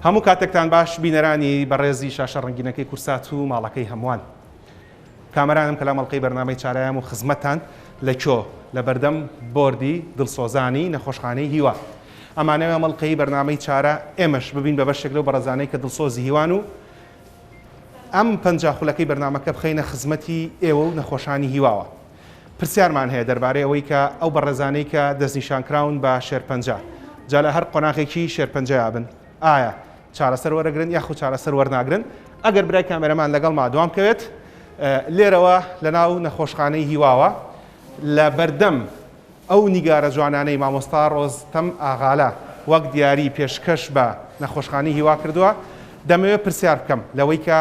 هەموو کاتێکتان باش بینەرانی بەڕێزی شاشە ڕەنگینەکەی کورسات و ماڵەکەی هەمووان. کامەرانم کە لە مەڵقەی بەرنامەی چارایام و خزمەتتان لە کۆ لە بەردەم بۆردی دڵسۆزانی نەخۆشخانەی هیوا. ئەمانەوێ مەڵقەی بەرنامەی چارە ئێمەش ببین بە بەشێک لەو بەڕێزانەی کە دڵسۆزی هیوان و ئەم 50 خولەکەی بەرنامەکە بخەینە خزمەتی ئێوە و نەخۆشانی هیواوە. پرسیارمان هەیە دەربارەی ئەوەی کە ئەو بەڕێزانەی کە دەستنیشانکراون بە شێرپەنجە جا لە هەر قۆناغێکی شێرپەنجەیا بن ئایا چارەسەر وەرەگرن یاخود چارەسەر وەرناگرن؟ ئەگەر برای کامێرەمان لەگەڵما دوام کەوێت لێرەوە لەناو نەخۆشخانەی هیواوە لە بەردەم ئەو نیگارە جوانانەی مامۆستا ڕۆستەم ئاغالە وەک دیاری پێشکەش بە نەخۆشخانەی هیوا کردووە دەمەوێت پرسیار بکەم لەوەی کە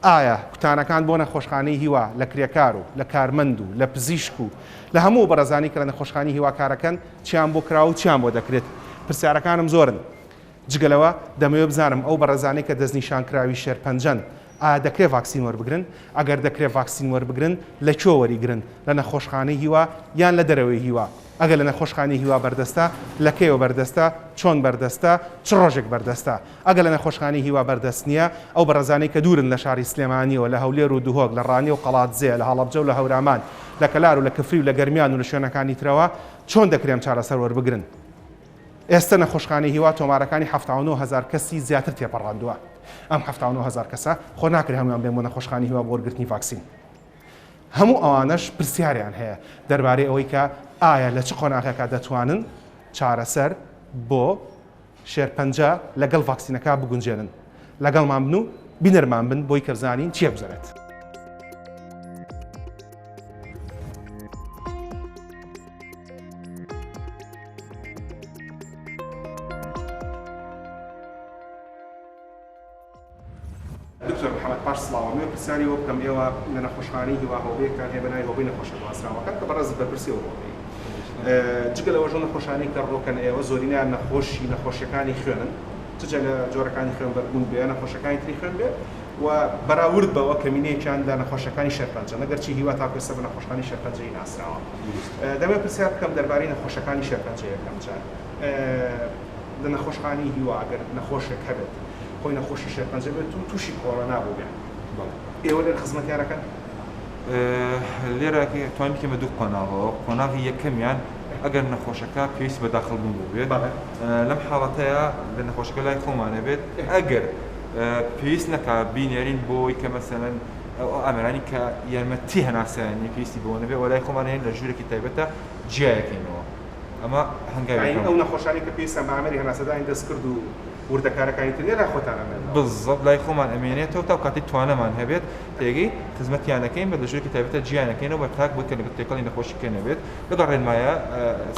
ئایا کوتانەکان بۆ نەخۆشخانەی هیوا لە کرێکار و لە کارمەند و لە پزیشک و لە هەموو بەڕێزانی کە لە نەخۆشخانەی هیوا کارەکەن چیان بۆ کراوە و چیان بۆ دەکرێت؟ پرسیارەکانم زۆرن. جگە لەوە دەمەوێت بزانم ئەو بەڕێزانەی کە دەستنیشانکراوی شێرپەنجەن ئایا دەکرێت ڤاکسین وەربگرن؟ ئەگەر دەکرێت ڤاکسین وەربگرن لە کوێ وەریگرن؟ لە نەخۆشخانەی هیوا یان لە دەرەوەی هیوا؟ ئەگەر لە نەخۆشخانەی هیوا بەردەستە لە کەیەوە بەردەستە؟ چۆن بەردەستە؟ چ ڕۆژێک بەردەستە؟ ئەگەر لە نەخۆشخانەی هیوا بەردەست نییە، ئەو بەڕێزانەی کە دوورن لە شاری سلێمانییەوە، لە هەولێر و دهۆک، لە ڕانیە و قەڵادزێ، لە هەڵەبجە و لە هەورامان، لە کەلار و لە کفری و لە گەرمیان و لە شوێنەکانی ترەوە، چۆن دەکرێ ئەم چارەسەر وەربگرن؟ ئێستە نەخۆشخانەی هیوا تۆمارەکانی 79 هەزار کەسی زیاتر تێپەڕاندووە. ئەم 79 هەزار کەسە خۆ ناکرێ هەموویان بێن بۆ نەخۆشخانەی هیوا بۆ وەرگرتنی ڤاکسین. هەموو ئەوانەش پرسیاریان هەیە دەربارەی ئەوەی کە ئایا لە چ قۆناغێکا دەتوانن چارەسەر بۆ شێرپەنجە لەگەڵ ڤاکسینەکە بگونجێنن. لەگەڵمان بن و بینەرمان بن بۆی کە بزانین چی ئەگوزەرێت. دکتۆر محمد پاش سڵاو ئەمەوێ پرسیاری ئەوە بکەم ئێوە لە نەخۆشخانەی هیوا هۆبەیەکتان هەیە بە ناوی هۆبەی نەخۆشە گوازراوەکان کە بەڕێزت بەرپرسی ئەو هۆبەیەی جگە لەوەش ئەو نەخۆشانەی کە ڕۆکەن ئێوە زۆرینەیان نەخۆشی نەخۆشیەکانی خوێنن چ جا لە جۆرەکانی خوێن بەربوون بێ نەخۆشەکانی تری خوێن بێ و بەراورد بەوە کەمینەیەکیان لە نەخۆشەکانی شێرپەنجەن ئەگەرچی هیوا تاکو ئێستا بە نەخۆشخانەی شێرپەنجەیی ناسراوە دەمەوێت پرسیار بکەم دەربارەی نەخۆشەکانی شێرپەنجە یەکەم جار لە نەخۆشخانەی هیوا ئەگەر نەخۆشێک هەبێت خۆی نەخۆشی شێرپەنجە بێت و تووشی کۆرۆنا بووبێت ئێوە لێرە خزمەتیان ئەکەن؟ لێرە توانیم بکەین بە دوو قۆناغەوە، قۆناغی یەکەمیان ئەگەر نەخۆشەکە پێویستی بە داخڵ بوون بووبێت لەم حاڵەتەیە لە نەخۆشەکە لای خۆمانە بێت ئەگەر پێویست نەکا بینێرین بۆی کە مەسەلەن ئەو ئامێرانی کە یارمەتی هەناسەیانی پێویستی بەوە نەبێت وە لای خۆمان هەیە لە ژوورێکی تایبەتە جیایەکەینەوە. ئەمە هەنگاوی یەکەم. ئەو نەخۆشانەی کە پێویستیان بە ئامێری هەناسەدانی دەستکرد و وردەکارەکانی تر نییە لای خۆتان ئەمێننەوە؟ بالضبط لای خۆمان ئەمێنێتەوە تا کاتێک توانامان هەبێت تێگەی خزمەتیان ئەکەین بە لە ژوورێکی تایبەتە جیایان ئەکەینەوە بە تاک بۆی کە لەگەڵ تێکەڵی نەخۆشیکە نەبێت لەگەڵ ڕێنمایە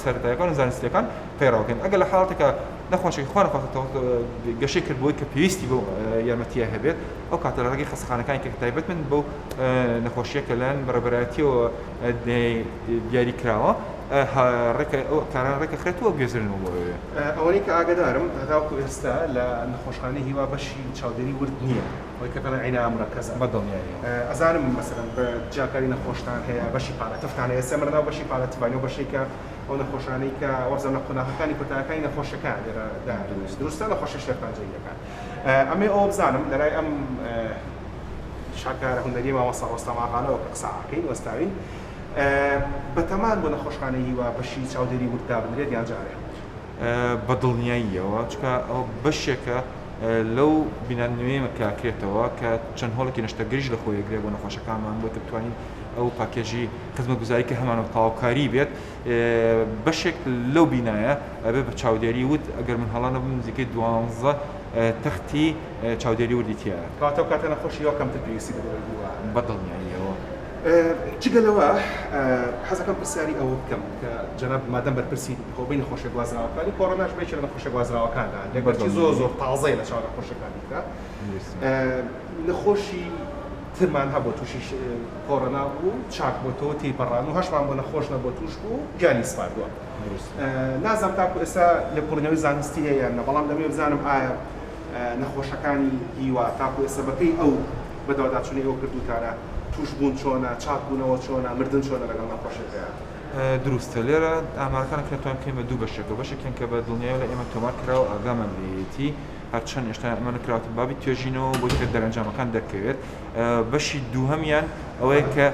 سەرەتایەکان و زانستیەکان پەیڕەو ئەکەین ئەگەر لە حاڵەتێکا نەخۆشێکی خوا نەخواستە گەشەی کرد بۆی کە پێویستی بەو یارمەتیە هەبێت ئەو کاتە لە ڕێگەی خەستەخانەکانی کە تایبەتمەند بەو نەخۆشیە کە لایەن بەڕێوەبەرایەتیەوە دیاری کراوە ڕێکە ئەو کارانە ڕێکەخرێت و ئەگوێزرێنەوە بۆ ئەوێ. ئەوەی کە ئاگادارم هەتاوەکو ئێستا لە نەخۆشخانەی هیوا بەشی چاودێری ورد نییە ئەوەی کە پێڵێن عینایە مرەکەزە. بە دڵنیاییەوە. ئەزانم مەسەلەن بە جیاکاری نەخۆشتان هەیە بەشی پالەتفتان هەیە ئێستا ئێمە لەناو بەشی پالەتڤین ئەو بەشەی کە ئەو نەخۆشانەی کە وابزانم لە قۆناغەکانی کۆتایەکانی نەخۆشەکان لێرە دایان دروستە نەخۆشە شێرپەنجەییەکان ئەمەی ئەوە بزانم لەلای ئەم شاکارە هونەریە مامۆستا ڕۆستەم ئاغالەوە کە قسە ئەکەین وەستاوین بەتەمان بۆ نەخۆشخانەی هیوا بەشی چاودێری ورد دابنرێت یان جارێ؟ بە دڵنیاییەوە، چونکە ئەوە بەشێکە لەو بینا نوێیە کە ئەکرێتەوە کە چەند هۆڵێکی نەشتەرگەریش لە خۆی ئەگرێت بۆ نەخۆشەکانمان بۆی کە بتوانین ئەو پاکێجی خزمەتگوزاری کە هەمانە تەواوکاری بێت بەشێک لەو بینایە ئەبێ بە چاودێری ورد ئەگەر من هەڵە نەبم نزیکەی دوانزە تەختی چاودێری وردی تیایە. کەواتە ئەو کاتە نەخۆشی هیوا کەمتر پێویستی بە دەرەوەی هیوا هەیە. بە دڵنیاییەوە. جگە لەوە حەزەکەم پرسیاری ئەوە بکەم کە جەناب مادەم بەرپرسی هۆبەی نەخۆشیە گوازراوەکانی کۆرۆناش بە یەکێ لە نەخۆشیە گوازراوەکان دادەنرێت گەرچی زۆر زۆر تازەیە لە چاو نەخۆشیەکانی ترا نەخۆشی ترمان هەبوو تووشی کۆرۆنا بوو چاک بۆتەوە تێیپەڕان و هەشمان بۆ نەخۆش نەبووە تووش بوو گیانی سپاردووە نازانم تاکو ئێستا لێکۆڵینەوەی زانستی هەیە یان نە بەڵام دەمەوێت بزانم ئایا نەخۆشەکانی هیوا تاکو ئێستا بەپێی ئەو بەدواداچوونەی ئێوە کردووتانە تووشبوون چۆنە، چاکبوونەوە چۆنە، مردن چۆنە لەگەڵ نەخۆشیەکەیا؟ دروستە لێرە ئامارەکان ئەکرێت توانین بکەین بە دوو بەشێکەوە، بەشێکیان کە بە دڵنیایەوە لای ئێمە تۆمار کراوە ئاگامان لێیەتی. هەرچەند ئێشتا ئەمە نەکراوەتە بابی توێژینەوە بۆی کە دەرەنجامەکان دەرکەوێت. بەشی دووهەمیان ئەوەیە کە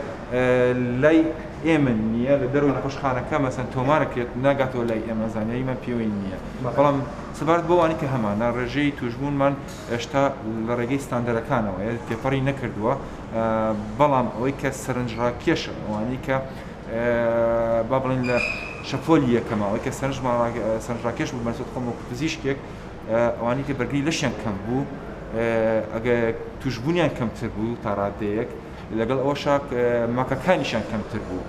لای ئێمە نییە لە دەرەوەی نەخۆشخانەکە مەسەن تۆمارەکرێت ناگاتەوە لای ئێمە زانیاریمان پێوەی نییە بەڵام سەبارەت بۆ ئەوانەی کە هەمانە ڕێژەی توشبوونمان ئێشتا لە ڕێگەی ستاندەرەکانەوە تێپەڕی نەکردووە بەڵام ئەوەی کە سەرنجڕاکێشە ئەوانەی کە با بڵێن لە شەپۆلی یەکەمە ئەوەی کە سەرنجڕاکێش بوو بەنسبەت خۆم وەکو پزیشکێک ئەوانەی کە بەرگری لەشیان کەم بوو ئەگە توشبوونیان کەمتر بوو تا ڕادەیەک لەگەڵ ئەوەشا ماکەکانیشیان کەمتر بوو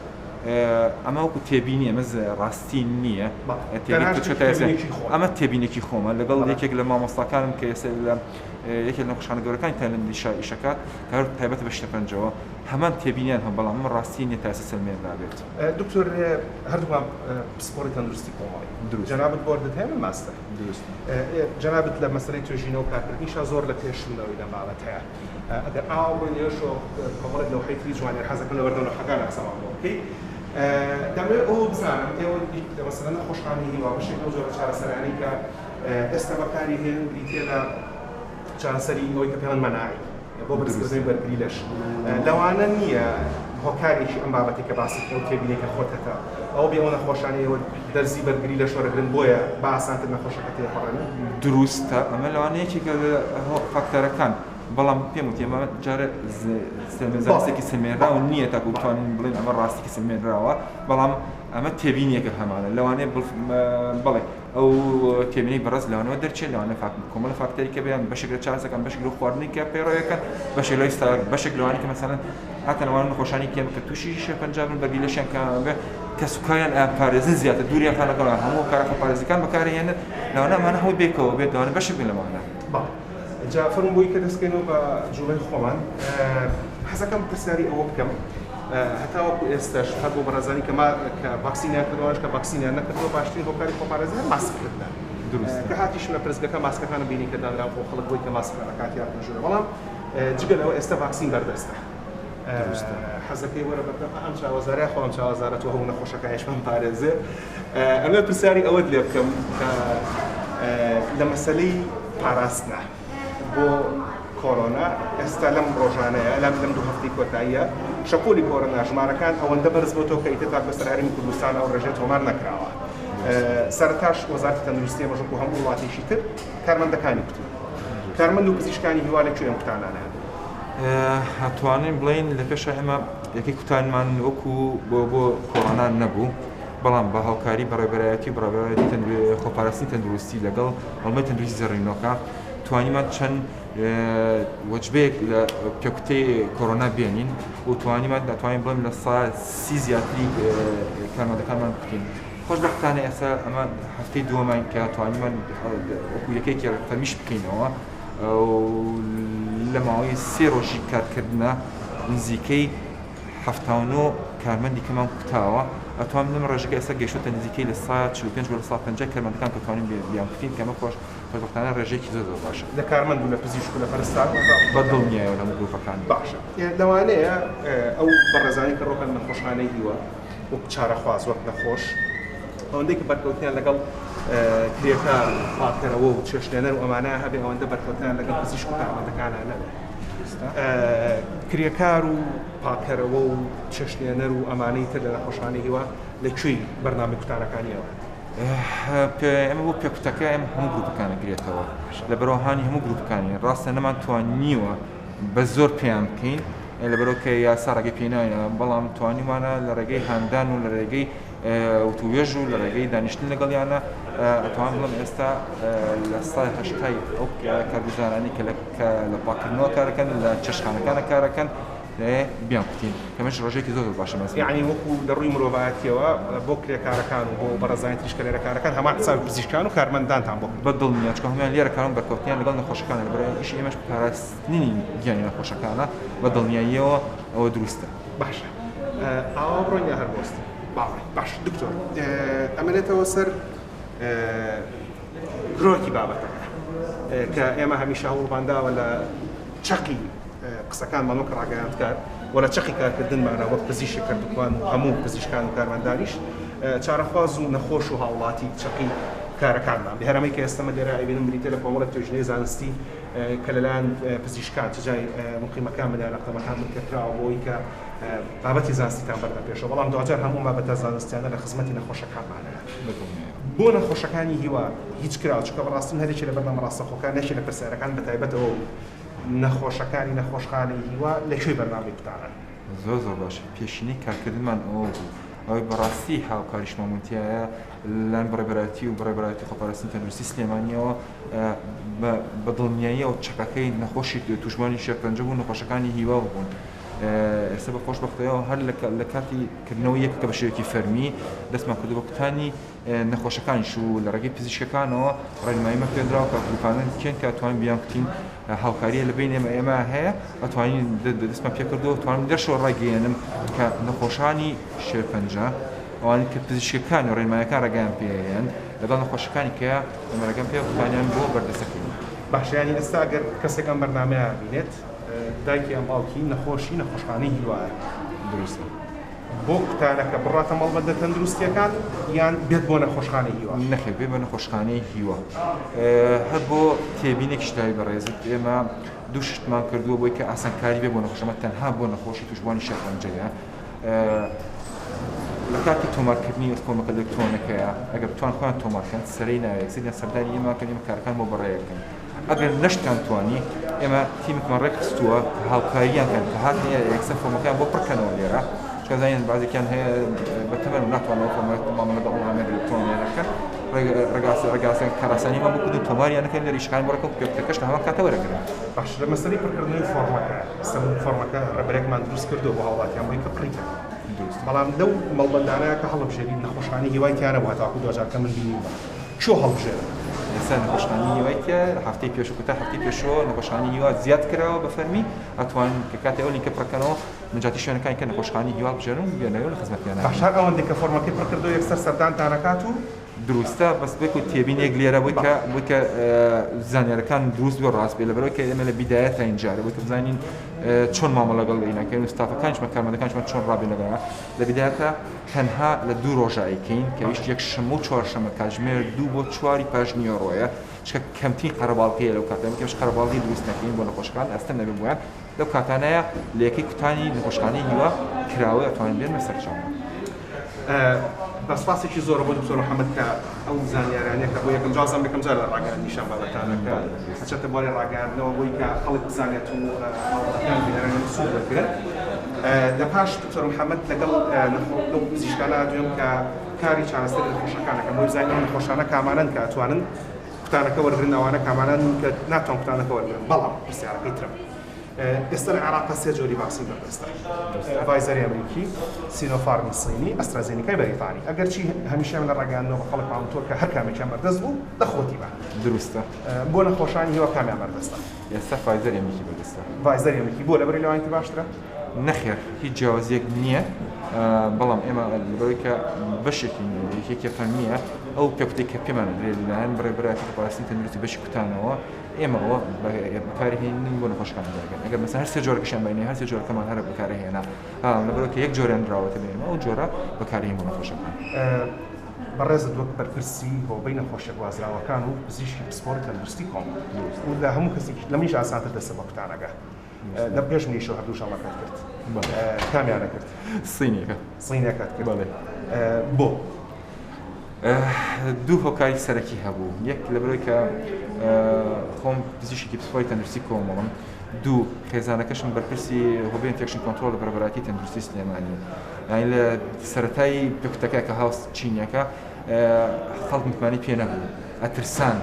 ئەمە وەکو تێبینی ئەمە ڕاستی نییە ئەمە تێبینێکی خۆمە لەگەڵ یەکێک لە مامۆستاکانم کە ئێستا لە یەکێک لە نەخۆشخانە گەورەکانی تایلەندی شار ئیشەکات کە هەر تایبەتە بە شێرپەنجەوە هەمان تێبینیان هەم بەڵام ئەمە ڕاستی نییە تا ئێستا سەلمێنرابێت. دکتۆر هەردووکمان پسپۆڕی تەندروستی کۆمەڵی دروست جەنابت بۆردت هەیە من ماستەر دروست جەنابت لە مەسەلەی توێژینەوە و کارکردنیشا زۆر لە پێشم لەوەی لەم بابەتەیە ئەگەر ئاوا بڕۆین لێرەشەوە کۆمەڵێک لەوحەی تری جوانیان حەزەکەم لەبەردەم لەوحەکانە قسەمان بۆ بکەی دەمەوێت ئەوە بزانم ئێوە لە مەسەلەن نەخۆشخانەی هیوا بەشێک لەو جۆرە چارەسەرانەی کە ئێستا بەکاری هێنن بریتییە لە چارەسەری ئەوەی کە پێڵێن مەناعی بۆ بەرزکردنەوەی بەرگری لەش لەوانە نییە هۆکارێکی ئەم بابەتی کە باسی ئەو تێبینی کە خۆت هەتا ئەو بێ ئەو نەخۆشانەی ئێوە دەرزی بەرگری لەش وەرەگرن بۆیە بە ئاسانتر نەخۆشەکە تێپەڕێنن؟ دروستە ئەمە لەوانەیە یەکێکە لە فاکتەرەکان بەڵام پێم وتی ئەمە جارێ زانستێکی سەلمێنراو نییە تاکو بتوانین بڵێین ئەمە ڕاستێکی سەلمێنراوە بەڵام ئەمە تێبینیەکە هەمانە لەوانەیە بەڵێ ئەو تێبینی بەڕێز لەوانەوە دەرچێت لەوانە فاک کۆمەڵە فاکتەری کە بیان بەشێک لە چارەسەکان بەشێک لەو خواردنی کە پەیڕەوەکەن بەشێک لە ئێستا بەشێک لەوانە کە مەسەلەن هاتە لەوانە نەخۆشانی کێم کە تووشی شێرپەنجە بن بەرگری لەشیان کەم بێ کەسوکاریان ئەیانپارێزن زیاتر دووریان خانەکەن هەموو کارە خۆپارێزیەکان بەکارهێنن لەوانە ئەمانە هەموو بێکەوە بێت لەوانە بەشێک بن لەمانە. بەڵێ جا فەرموو بۆی کە دەستکەینەوە بە جوڵەی خۆمان حەزەکەم پرسیاری ئەوە بکەم هەتاوەکو ئێستاش هەر بۆ بەڕێزانی کە ما کە ڤاکسینیان کردووە کە ڤاکسینیان نەکردووە باشترین هۆکاری خۆپارێزی هەر ماسککردنە دروستە کە هاتیشم لە پرسگەکە ماسکەکانم بینی کە دانراون بۆ خەڵک بۆی کە ماسک لە کاتی هاتنە ژوورە بەڵام جگە لەوە ئێستا ڤاکسین بەردەستە دروستە حەزەکەی وەرە بەردەم ئەم چاوەزارە خۆ ئەم چاوەزارە تۆ هەموو نەخۆشەکانیشمان پارێزێ ئەمە پرسیاری ئەوەت لێ بکەم کە لە مەسەلەی پاراستنە بۆ کۆرۆنا ئێستا لەم ڕۆژانەیە لەم لەم دوو هەفتەی کۆتاییە شەپۆلی کۆرۆنا ژمارەکان ئەوەندە بەرز بۆتەوە کە ئیتر تاکو سەر هەرێمی کوردستان ئەو ڕێژەیە تۆمار نەکراوە سەرەتاش وەزارەتی تەندروستی ئێمەش وەکو هەموو وڵاتێکی تر کارمەندەکانی کوتی کارمەند و پزیشکانی هیوا لە کوێ ئەم کوتانانە؟ ئەتوانین بڵێین لە پێشا ئێمە یەکەی کوتانمان وەکو بۆ بۆ کۆرۆنا نەبوو بەڵام بە هاوکاری بەڕێبەرایەتی و بەڕێبەرایەتی خۆپاراستنی تەندروستی لەگەڵ هەڵمەی تەندروستی زێڕینۆکە توانیمان چەند وەجبەیەک لە پێکوتەی کۆرۆنا بێنین و توانیمان دەتوانین بڵێم لە 30 زیاتری کارمەندەکانمان بکەین. خۆشبەختانە ئێستا ئەمە هەفتەی دووەمان کە توانیمان وەکو یەکێکی فەرمیش بکەینەوە لە ماوەی سێ ڕۆژی کارکردنە نزیکەی 79 کارمەندی کەمان کوتاوە ئەتوانم لەم ڕێژەکە ئێستا گەیشتۆتە نزیکەی لە سا 45 بۆ لە سا 50 کارمەندەکان کە توانین بیان کوتین کە ئەمە خۆش خۆشبەختانە ڕێژەیەکی زۆر زۆر باشە. لە کارمەند و لە پزیشک و لە پەرستار و بە دڵنیایەوە لە هەموو گروپەکان. باشە لەوانەیە ئەو بەڕێزانەی کە ڕۆکەن نەخۆشخانەی هیوا وەک چارەخواز وەک نەخۆش ئەوەندەی کە بەرکەوتنیان لەگەڵ کرێکار و پاککەرەوە و چێشتلێنەر و ئەمانە هەبێ ئەوەندە بەرکەوتنیان لەگەڵ پزیشک و کارمەندەکانە نەبێ. کرێکار و پاککەرەوە و چێشتلێنەر و ئەمانەی تر لە نەخۆشخانەی هیوا لە کوێی بەرنامەی کوتانەکانیەوە؟ ئێمە بۆ پێکوتەکە ئێمە هەموو گروپەکان ئەگرێتەوە لەبەرەوە هانی هەموو گروپەکانی ڕاستە نەمان توانیوە بە زۆر پێیان بکەین لەبەرەوە کە یاسا ڕێگەی پێ ناوێنە بەڵام توانیمانە لە ڕێگەی هاندان و لە ڕێگەی وتووێژ و لە ڕێگەی دانیشتن لەگەڵیانە ئەتوان بڵێم ئێستا لە سای هەشتای ئەو کارگوزارانەی کە لە پاکردنەوە کارەکەن لە چێشتخانەکانە کارەکەن بیان کوتین کەمەش ڕێژەیەکی زۆر زۆر باشە مەسەلەن. یەعنی وەکو لە ڕووی مرۆڤایەتیەوە بۆ کرێکارەکان و بۆ بەڕێزانی تریش کە لێرە کارەکەن هەمان حسابی پزیشکان و کارمەندانتان بۆ کردووە. بە دڵنیا چونکە هەموویان لێرە کارن بەرکەوتنیان لەگەڵ نەخۆشەکانە لەبەر ئەوەی ئیشی ئێمەش پاراستنی گیانی نەخۆشەکانە بە دڵنیاییەوە ئەوە دروستە. باشە ئاوا بڕۆین یا هەر بوەستین؟ با بڕۆین. باشە دکتۆر ئەمەنێتەوە سەر کرۆکی بابەتەکە کە ئێمە هەمیشە هەوڵمان داوە لە چەقی قسەکانمان وەک ڕاگەیاندکار و لە چەقی کارکردنمانە وەک پزیشک هەردووکمان و هەموو پزیشکان و کارمەندانیش چارەخواز و نەخۆش و هاوڵاتی چەقی کارەکانمان بێ. هەر ئەمەی کە ئێستا من لێرە ئەیبینم بریتیە لە کۆمەڵێک توێژینەوەی زانستی کە لەلایەن پزیشکان چ جای موقیمەکان بن یان ئەقدەمەکان بن کە کراوە بۆ ئەوەی کە بابەتی زانستیتان بەرنە پێشەوە، بەڵام دواجار هەموو ئەم بابەتە زانستیانە لە خزمەتی نەخۆشەکانمانایە. بۆ نەخۆشەکانی هیوا هیچ کراوە؟ چونکە بەڕاستی من هەرێکی لە بەرنامە ڕاستەوخۆکان یەکێ لە پرسیارەکان بەتایبەت ئەوە بوو نەخۆشەکانی نەخۆشخانەی هیوا لە کوێی بەرنامەی کوتانن؟ زۆر زۆر باشە پێشینەی کارکردنمان ئەوە بوو ئەوەی بەڕاستی هاوکاریشمان بوون تیایە لەلایەن بەڕێبەرایەتی و بەڕێبەرایەتی خۆپاراستنی تەندروستی سلێمانیەوە بە دڵنیاییەوە چەکەکەی نەخۆشی توشبوانی شێرپەنجە بوو نەخۆشەکانی هیوا بوون ئێستا بە خۆشبەختەوە هەر لە کاتی کردنەوەی یەکەکە بە شێوەیەکی فەرمی دەستمان کردو بە کوتانی نەخۆشەکانیش و لە ڕێگەی پزیشکەکانەوە ڕێنماییمان پێدراوە کە گروپانە کێن کە توانین بیان کوتین هاوکاریە لە بین ئێمە ئێمە هەیە ئەتوانین دەستمان پێکردەوە توانین دەرشەوە ڕاگەیەنم کە نەخۆشانی شێرپەنجە ئەوانەی کە پزیشکەکان و ڕێنمایەکان ڕێگەیان پێیان لەگەڵ نەخۆشەکانی کە ئێمە ڕێگەم پێ کوتانیان بۆ بەردەستەکەین. باشە یانی ئێستا ئەگەر کەسێک ئەم بەرنامەیە بینێت دایکی یان باوکی نەخۆشی نەخۆشخانەی هیوایە دروستە بۆ کوتانەکە بڕاتە مەڵبەندە تەندروستیەکان یان بێت بۆ نەخۆشخانەی هیوا؟ نەخێر بێ بە نەخۆشخانەی هیوا. هەر بۆ تێبینێکیش لای بەڕێزت ئێمە دوو شتمان کردووە بۆی کە ئاسانکاری بێ بۆ نەخۆشەمە تەنها بۆ نەخۆشی توشبووانی شێرپەنجەیە لە کاتی تۆمارکردنی فۆرمەکە ئەلکترۆنەکەیە ئەگەر بتوان خۆیان تۆمارکەن سەرەی ناوێک سەریان سەردانی ئێمە کەن ئێمە کارەکان بۆ بەڕێکەن ئەگەر نەشتان توانی ئێمە تیمێکمان ڕێکخستووە کە هاوکاریان کەن کە هاتنە ئێرە یەکسەر فۆرمەکەیان بۆ پڕکەنەوە لێرە چونکە زانین بەعزێکیان هەیە بە تەمەن و ناتوانن ئەو فۆرمە مامەڵە لەگەڵ ئەو ئامێرە ئەلکترۆنیانە بکەن ڕێگاسان کاراسانیمان بۆ کردن تۆماریان نەکەن لێرە ئیشەکان بۆ ڕێکەوت پێکەش لە هەمان کاتە وەرەگرن. باشە لە مەسەلەی پڕکردنەوەی فۆرمەکە ئێستا من فۆرمەکە ڕێبەرێکمان دروست کردووە بۆ هاوڵاتیان بۆی کە پڕی کەن بەڵام لەو مەڵبەندانە کە هەڵبژێرین نەخۆشخانەی هیوای تیا نەبوو هەتاکو دواجار کە من بینیومە کوێ هەڵبژێرم؟ ئێستا نەخۆشخانەی هیوای تیایە، لە هەفتەی پێشوو کۆتا هەفتەی پێشووەوە نەخۆشخانەی هیوا زیاد کراوە بە فەرمی، ئەتوانن کە کاتێ ئەو لینکە پڕکەنەوە مجاتی شوێنەکانی کە نەخۆشخانەی هیوا هەڵبژێرن و بێنەوە لە خزمەتیانە. باشە هەر ئەوەندەی کە فۆرمەکەی پڕکردەوە یەکسەر سەردانتان ئەکات و. دروستە بەس بێکو تێبینێک لێرە بۆی کە بۆی کە زانیارەکان دروست بێ ڕاست بێ لەبەرەوەی کە ئێمە لە بیدایەتاین جارە بۆی کە بزانین چۆن مامەڵە لەگەڵ ئینەکەین و ستافەکانیشمان کارمەندەکانیشمان چۆن ڕابێن لەگەڵ لە بیدایەتە تەنها لە دوو ڕۆژا ئەیکەین کە ئەویش یەک شەممە و چوارشەممە کاتژمێر دوو بۆ چواری پاش نیوەڕۆیە چونکە کەمترین قەرەباڵغیە لەو کاتە ئێمە قەرەباڵغی دروست نەکەین بۆ نەخۆشەکان ئەستەم نەبێ بۆیان لەو کاتانەیە لە یەکەی کوتانی نەخۆشخانەی هیوا کراوەیە ئەتوانن بێنمە سەرچاوە. بە سپاسێکی زۆرە بۆ دکتۆر محەممەد کە ئەو زانیارانە کە بۆ یەکەم جار زانم یەکەم جار لە ڕاگەیاندنیشان بابەتانە کە ئەچێتە بواری ڕاگەیاندنەوە بۆی کە خەڵک بزانێت و هاوڵاتیان بینەرانی سوود وەرگرن. لە پاش دکتۆر محەممەد لەگەڵ لەو پزیشکانە دوێم کە کاری چارەسەری نەخۆشەکان ئەکەن بۆی بزانین ئەو نەخۆشانە کامانەن کە ئەتوانن کوتانەکە وەرگرن ئەوانە کامانەن کە ناتوان کوتانەکە وەرگرن. بەڵام پرسیارەکەی ترم ئێستا لە عێراق سێ جۆری ڤاکسین بەردەستە، ڤایزەری ئەمریکی، سینۆفارمی سینی، ئەسترازینیکای بەریتانی. ئەگەرچی هەمیشە ئێمە لە ڕاگەیاندنەوە بە خەڵکمان وتووە کە هەر کامێکیان بەردەست بوو دەخۆتی بە. دروستە. بۆ نەخۆشانی هیوا کامیان بەردەستە؟ ئێستا فایزەری ئەمریکی بەردەستە. ڤایزەری ئەمریکی بۆ؟ لەبەرئەوەی لەوانی تر باشترە؟ نەخێر هیچ جیاوازییەک نییە، بەڵام ئێمە لەبەرئەوەی کە بەشێکی یەکێکی فەرمییە ئەو پێکوتەی کە پێمان دەدرێت لەلایەن بەڕێوەبەرایەتی خۆپاراستنی تەندروستی بەشی کوتانەوە ئێمە ئەوە بەکاری هێنین بۆ نەخۆشەکان دەگەن ئەگەر مەسەن هەر سێ جۆرەکەشیان بینێ هەر سێ جۆرەکەمان هەر بەکاری هێنا لەبەرئەوەی کە یەک جۆریان دراوەتە بە ئێمە ئەو جۆرە بەکاری هێن بۆ نەخۆشەکان. بەڕێزت وەک بەرپرسی هۆبەی نەخۆشیە گوازراوەکان و پزیشکی پسپۆڕی تەندروستی کۆمەڵ و لە هەموو کەسێکیش لە منیش ئاسانتر دەستە بە کوتانەکە لە پێش منیشەوە هەردوو ژەڵەکەت کرد کامیانە کرد؟ سینیەکە. سینەکەت کرد. بەڵێ. بۆ؟ دوو هۆکاری سەرەکی هەبوو یەک لەبەرەوەی کە خۆم پزیشکی پسپۆری تەندروستی کۆمەڵم دوو خێزانەکەشم بەرپرسی هۆبەی infection control لە بەڕێوەبەرایەتی تەندروستی سلێمانی یانی لە سەرەتای پێکوتەکە کە هاوس چینیەکە خەڵک متمانەی پێ نەبوو ئەترسان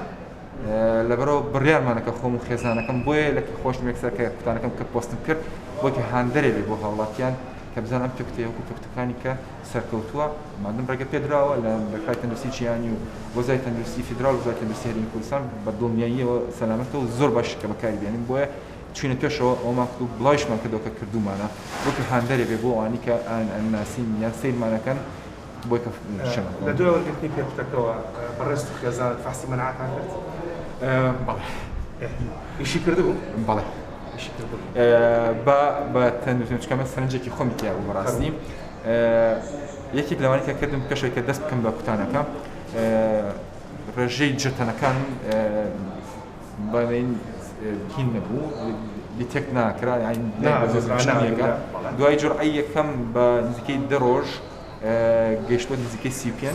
لەبەرەوە بڕیارمانەکە خۆم و خێزانەکەم بۆیە لە خۆشم یەکسەر کە کوتانەکەم کە پۆستم کرد بۆ کە هاندەرێ بێ بۆ هاوڵاتیان کە بزان ئەم پێکوتەیە وەکو پێکوتەکانی کە سەرکەوتووە، مادەم ڕێگە پێدراوە لە ڕێکخراوی تەندروستی جیهانی و وەزای تەندروستی فیدراڵ و وەزای تەندروستی هەرێمی کوردستان بە دڵنیاییەوە سەلامەتە و زۆر باشە کە بەکاری بێنین بۆیە چوینە پێشەوە ئەوەمان کرد و بڵاویشمان کردەوە کە کردوومانە وەکو هاندەرێ بێ بۆ ئەوانەی کە ئەناسین یان سەیرمانەکەن بۆی کە شەمە لە دوای وەرگرتنی پێکوتەکەوە بەڕێزت و خێزانت فەحسی مەناعەتان کرد؟ بەڵێ. ئیشی کردبوو؟ بەڵێ. با بە تەندروستی چونکە من سەرنجێکی خۆمی تیا بوو بەڕاستی یەکێک لەوانەی کە کردم پێشەوەی کە دەست بکەم بە کوتانەکە. ڕێژەی جەتەنەکان بڵێین هین نەبوو detect ناکرا دوای جورعەی یەکەم بە نزیکەی دە ڕۆژ گەیشتوە نزیکەی 35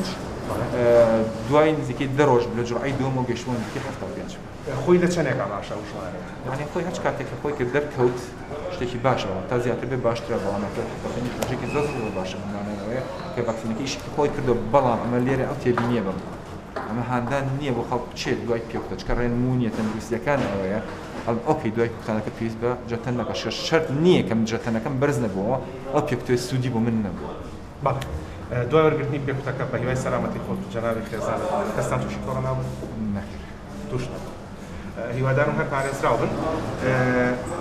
دوای نزیکەی دە ڕۆژ لە جورعەی دووەمەوە گەیشتوە نزیکەی 75. خۆی لە چەنێکا باشە ئەو ژمارەیە؟ یانی خۆی هەچ کاتێک کە خۆی کە دەرکەوت شتێکی باشە بەڵام تا زیاتر بێت باشترە بەڵام ئەگەر 75 ڕێژەیەکی زۆر زۆر باشە بە مانای ئەوەیە کە ڤاکسینەکە ئیشی خۆی کردووە بەڵام ئەمە لێرە ئەو تێبینیە بم ئەمە هاندان نییە بۆ خەڵک بچێت دوای پێکوتە چکە ڕێنموونیە تەندروستیەکان ئەوەیە ئەڵ okay دوای کوتانەکە پێویست بە جەتەن نەکە شەر شەرت نییە کە من جەتەنەکەم بەرز نەبووەوە ئەو پێکوتەیە سوودی بۆ من نەبووە. بەڵێ دوای وەرگرتنی پێکوتەکە بە هیوای سەلامەتی خۆت و جەنابی خێزانت کەستان تووشی کۆرۆنا بوو؟ نەخێر. تووش نەبوو. هیوادارم هەر پارێزراو بن.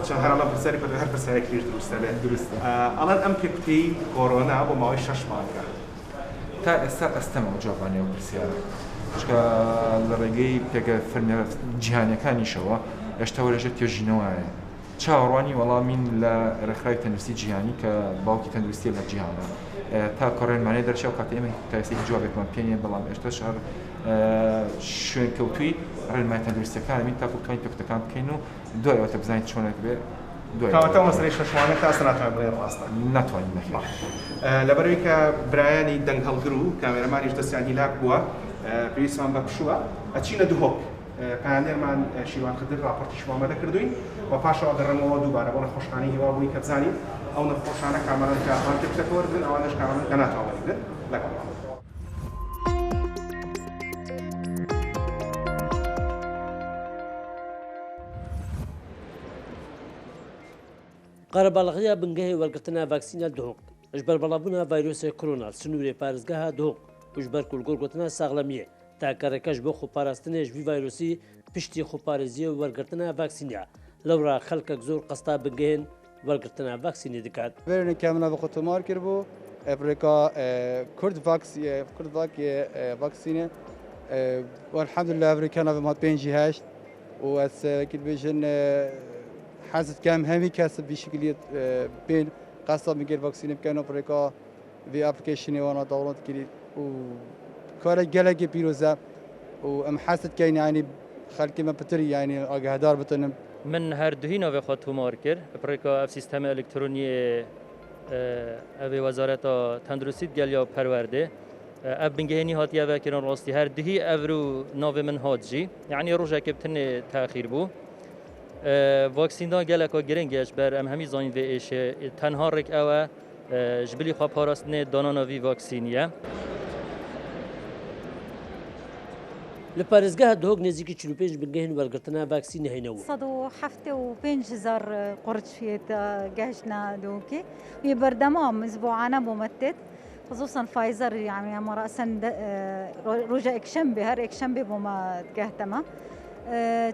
چەند هەر ئەڵێم پرسیاری پەروەردە هەر پرسیارێک تریش دروستە بێت. دروستە. ئەڵێن ئەم پێکوتەی کۆرۆنا بۆ ماوەی شەش مانگە. تا ئێستا ئەستەمە جوابدانەوەی ئەو پرسیارە، چونکە لە ڕێگەی پێگە فەرمییە جیهانییەکانیشەوە هێشتا وەرەژێر توێژینەوەیە. چاوەڕوانی وەڵامین لە ڕێکخراوی تەندروستی جیهانی کە باوکی تەندروستیە لە جیهانە تا کە ڕێنمانیە دەرچێ ئەو کاتە ئێمە تا ئێستا هیچ جوابێکمان پێ نییە بەڵام ئێستاش هەر شوێنکەوتووی ڕێنمایە تەندروستیەکانین تاکو بتوانین پێکوتەکان بکەین و دوای ئەوە بزانین چۆنێک بێ کەواتە ئەو مەسەلەی شەشوانە تا ئێستا ناتوانین بڵێین ڕاستە؟ ناتوانین نەخێر. لەبەرئەوەی کە برایانی دەنگ هەڵگر و کامێرەمانیش دەستیان هیلاک بووە پێویستمان بە پشووە ئەچینە دهۆک پەیامنێرمان شیروان خدر ڕاپۆرتیشی بۆ ئامادە کردووین و پاشەوە ئەگەڕێمەوە دووبارە بۆ نەخۆشخانەی هیوا بووی کە بزانین ئەو نەخۆشانە کامانەن کە ئەتوانن پێکوتەکە وەرگرن ئەوانەش کامانەن کە ناتوان وەریگرن لەگەڵمان. Qerebalixiya bingehê wergirtina vaksîna Duhok ji ber belavbûna vîrusê korona li sinûrê parêzgeha Duhok û ji ber ku li gor gotina saxlemiyê takereke ji bo xweparastinê ji vî vîrusî piştî xweparêziyê û wergirtina vaksînê lewra xelkek zor qesta bingehên wergirtina vaksînê diket. Berê ke min ev xwe tomar kiribû bi rêka Kurd Vax Kurd Vac yê vaksînê û elhemdulillah ev rêka navê min hat 58 û ez wekî dibêjin hez dikim hemî kes bi vî şekilî bên qesta min gel vaksînê bikin û bi rêka vê applicationê wan a download kirî û karek gelekî pîroz e û em hez dikin yanî xelkê me pitir yanî agahdar bitin. Min her duhî navê xwe tomar kir bi rêka ev sîstemê elektroniyê ev ê Wezareta Tenduristî digel ya Perwerdê. Ev bingehênî hatiye vekirin rastî her duhî evrû navê min hat jî. Yanî rojekê bi tenê texîr bû. Vaksîndan geleka giring e ji ber em hemî zanîn vê êşê tenha rêk ew e ji bilî xweparastinê danana vî vaksînî ye. Li parêzgeha Duhok nêzîkî 45 bingehên wergirtina vaksînê hene û. 175 hezar qurç gehiştine Duhokê û yê berdewam zbûane bo me têt. Xisûsan Pfizer yani hema rasen roja ekşembê her ekşembê bo me digehte me.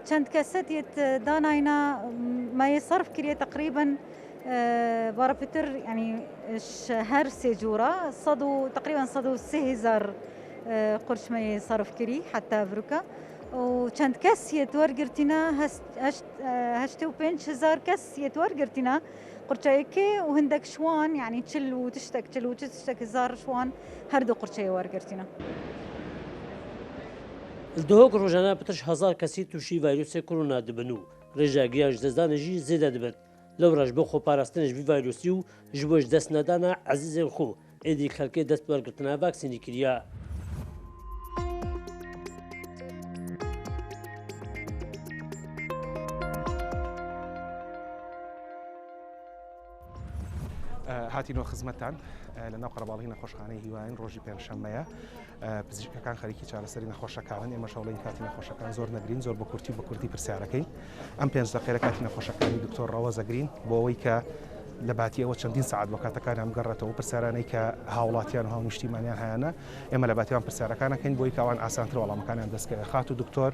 Çend keset yê danayna me yê serf kiriye teqrîben bara pitir yani her sê cûra sed û teqrîben 103 hezar qurç me yê serf kirî heta evruka û çend kes yê wergirtîne 85 hezar kes yê wergirtîne qurça yekê û hindek şiwan yani çil û tiştek çil û tiştek hezar şiwan her du qurçeyê wergirtîne. Li Duhok rojane pitir ji hezar kesî tûşî vîrusê korona dibin û rêjeya giyan ji destdanê jî zêde dibin. Lewra ji bo xweparastinê ji vî vîrusî û ji bo ji dest nedana ezîzên xwe êdî xelkê dest bi wergirtina vaksînê kiriye. هاتینەوە خزمەتتان لە ناو قەرەباڵغی نەخۆشخانەی هیواین ڕۆژی پێنجشەممەیە پزیشکەکان خەریکی چارەسەری نەخۆشەکانن ئێمە شەوڵین کاتی نەخۆشەکان زۆر نەگرین زۆر بە کورتی بە کوردی پرسیارەکەین ئەم پێنج دقیقە لە کاتی نەخۆشەکانی دکتۆر ڕەوەز ئەگرین بۆ ئەوەی کە لە باتی ئەوە چەندین سعات بۆ کاتەکانیان بگەڕێتەوە پرسیارانەی کە هاوڵاتیان و هاونیشتیمانیان هەیانە ئێمە لە باتیان پرسیارەکانەکەین بۆی کە ئەوان ئاسانتر وەڵامەکانیان دەستکەوێت خاتوو دکتۆر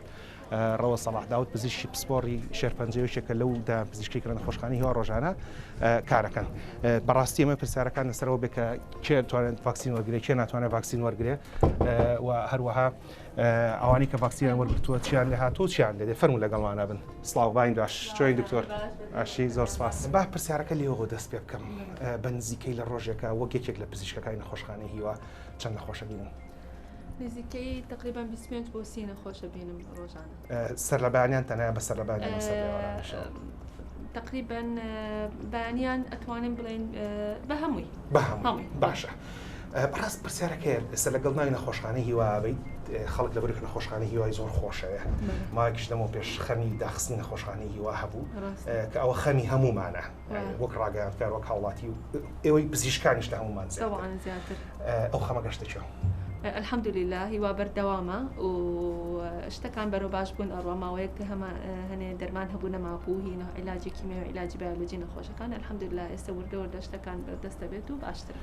ڕەوەز سەڵاح داود پزیشکی پسپۆڕی شێرپەنجە یەکێکە لەو دایان پزیشکی کە لە نەخۆشخانەی هیوا ڕۆژانە کارەکەن. بەڕاستی ئەمە پرسیارەکان لەسەرەوە بێ کە کێ توانێت ڤاکسین وەرگێ کێ ناتوانێت ڤاکسین وەرگێ و هەروەها ئەوانەی کە ڤاکسینیان وەرگرتووە چیان لێ هاتوو چیان لێ دێ فەرموو لەگەڵمانە بن. سڵاو باین باش چۆین دکتۆر باشی زۆر سپاس. با پرسیارەکە لێوەوە دەست پێ بکەم بە نزیکەی لە ڕۆژێکە وەک یەکێک لە پزیشکەکانی نەخۆشخانەی هیوا چەند نەخۆشە بینن؟ نزیکەی تقریبا 25 بۆ 30 نەخۆشە بینم ڕۆژانە. سەر لە بەیانیان تەنیا بە سەر لە بەیانیان سەر لە ئێوارانیشەوە؟ تقریبا بەیانیان ئەتوانین بڵێین بە هەمووی. بە هەمووی باشە. بەڕاست پرسیارەکەیە ئێستا لەگەڵ ناوی نەخۆشخانەی هیوا بیت خەڵک لەبەر نەخۆشخانەی هیوای زۆر خۆشەوێ ماوەیەکیش لەمەو پێش خەمی داخستنی نەخۆشخانەی هیوا هەبوو کە ئەوە خەمی هەموومانە وەک ڕاگەیاندکار وەک هاوڵاتی و ئێوەی پزیشکانیش لە هەموومان زیاتر ئەو خەمە گەشتە کوێ؟ الحمدللە هیوا بەردەوامە و شتەکان بەرەو باش بوون ئەڕوا ماوەیەک کە هەمە هەنێ دەرمان هەبوو نەمابوو هینە عیلاجی کیمیاوی و عیلاجی بایۆلۆجی نەخۆشەکان الحمدللە ئێستا وردە وردە شتەکان بەردەست دەبێت و باشترە.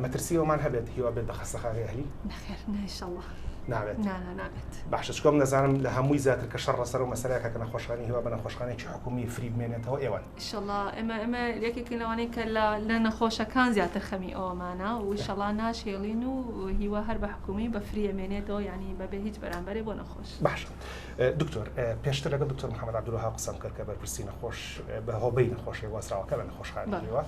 مەترسی ئەومان هەبێت هیوا بێت بە خەستەخانەی ئەهلی؟ نەخێر نا ئیشەڵڵا. نابێت؟ نا نا نابێت. باشە چونکە من دەزانم لە هەمووی زیاتر کە شەڕ لەسەر ئەو مەسەلەیە کە نەخۆشخانەی هیوا بە نەخۆشخانەیەکی حکوومی فری بمێنێتەوە ئێوەن. ئیشەڵا ئێمە ئێمە یەکێکین لەوانەی کە لە لە نەخۆشەکان زیاتر خەمی ئەوەمانە و ئیشەڵا ناشهێڵین و هیوا هەر بە حکوومی بە free ئەمێنێتەوە یانی بەبێ هیچ بەرامبەرێ بۆ نەخۆش. باشە دکتۆر پێشتر لەگەڵ دکتۆر محەممەد عەبدولوەهاب قسەم کرد کە بەرپرسی نەخۆش بە هۆبەی نەخۆشیە گواستراوەکە لە نەخۆشخانەی هیوا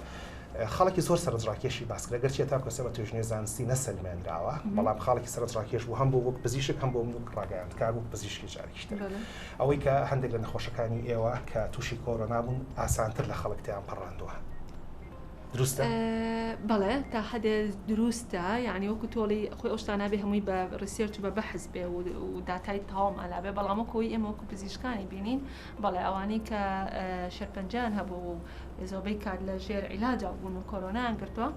خاڵێکی زۆر سەرنجڕاکێشی باس کرد، گەرچی تاکو ئێستا بە توێژینەوەی زانستی نەسەلمێنراوە، بەڵام خاڵێکی سەرنجڕاکێش بوو هەم بۆ وەک پزیشک هەم بۆ من وەک ڕاگەیاندکار وەک پزیشکی جارێکی تر. ئەوەی کە هەندێک لە نەخۆشەکانی ئێوە کە تووشی کۆرۆنا بوون ئاسانتر لە خەڵک تێیان پەڕاندووە. دروستە؟ بەڵێ تا حەدێ دروستە، یانی وەکو تۆڵی خۆی ئەو شتانە بێ هەمووی بە research و بە بەحس بێ و داتای تەواومان لابێ، بەڵام وەکو ئەوەی ئێمە وەکو پزیشکانی بینین بەڵێ ئەوانەی کە شێرپەنجەیان هەبوو و زۆبەی کات لە ژێر عیلاجا بوون و کۆرۆنایان گرتووە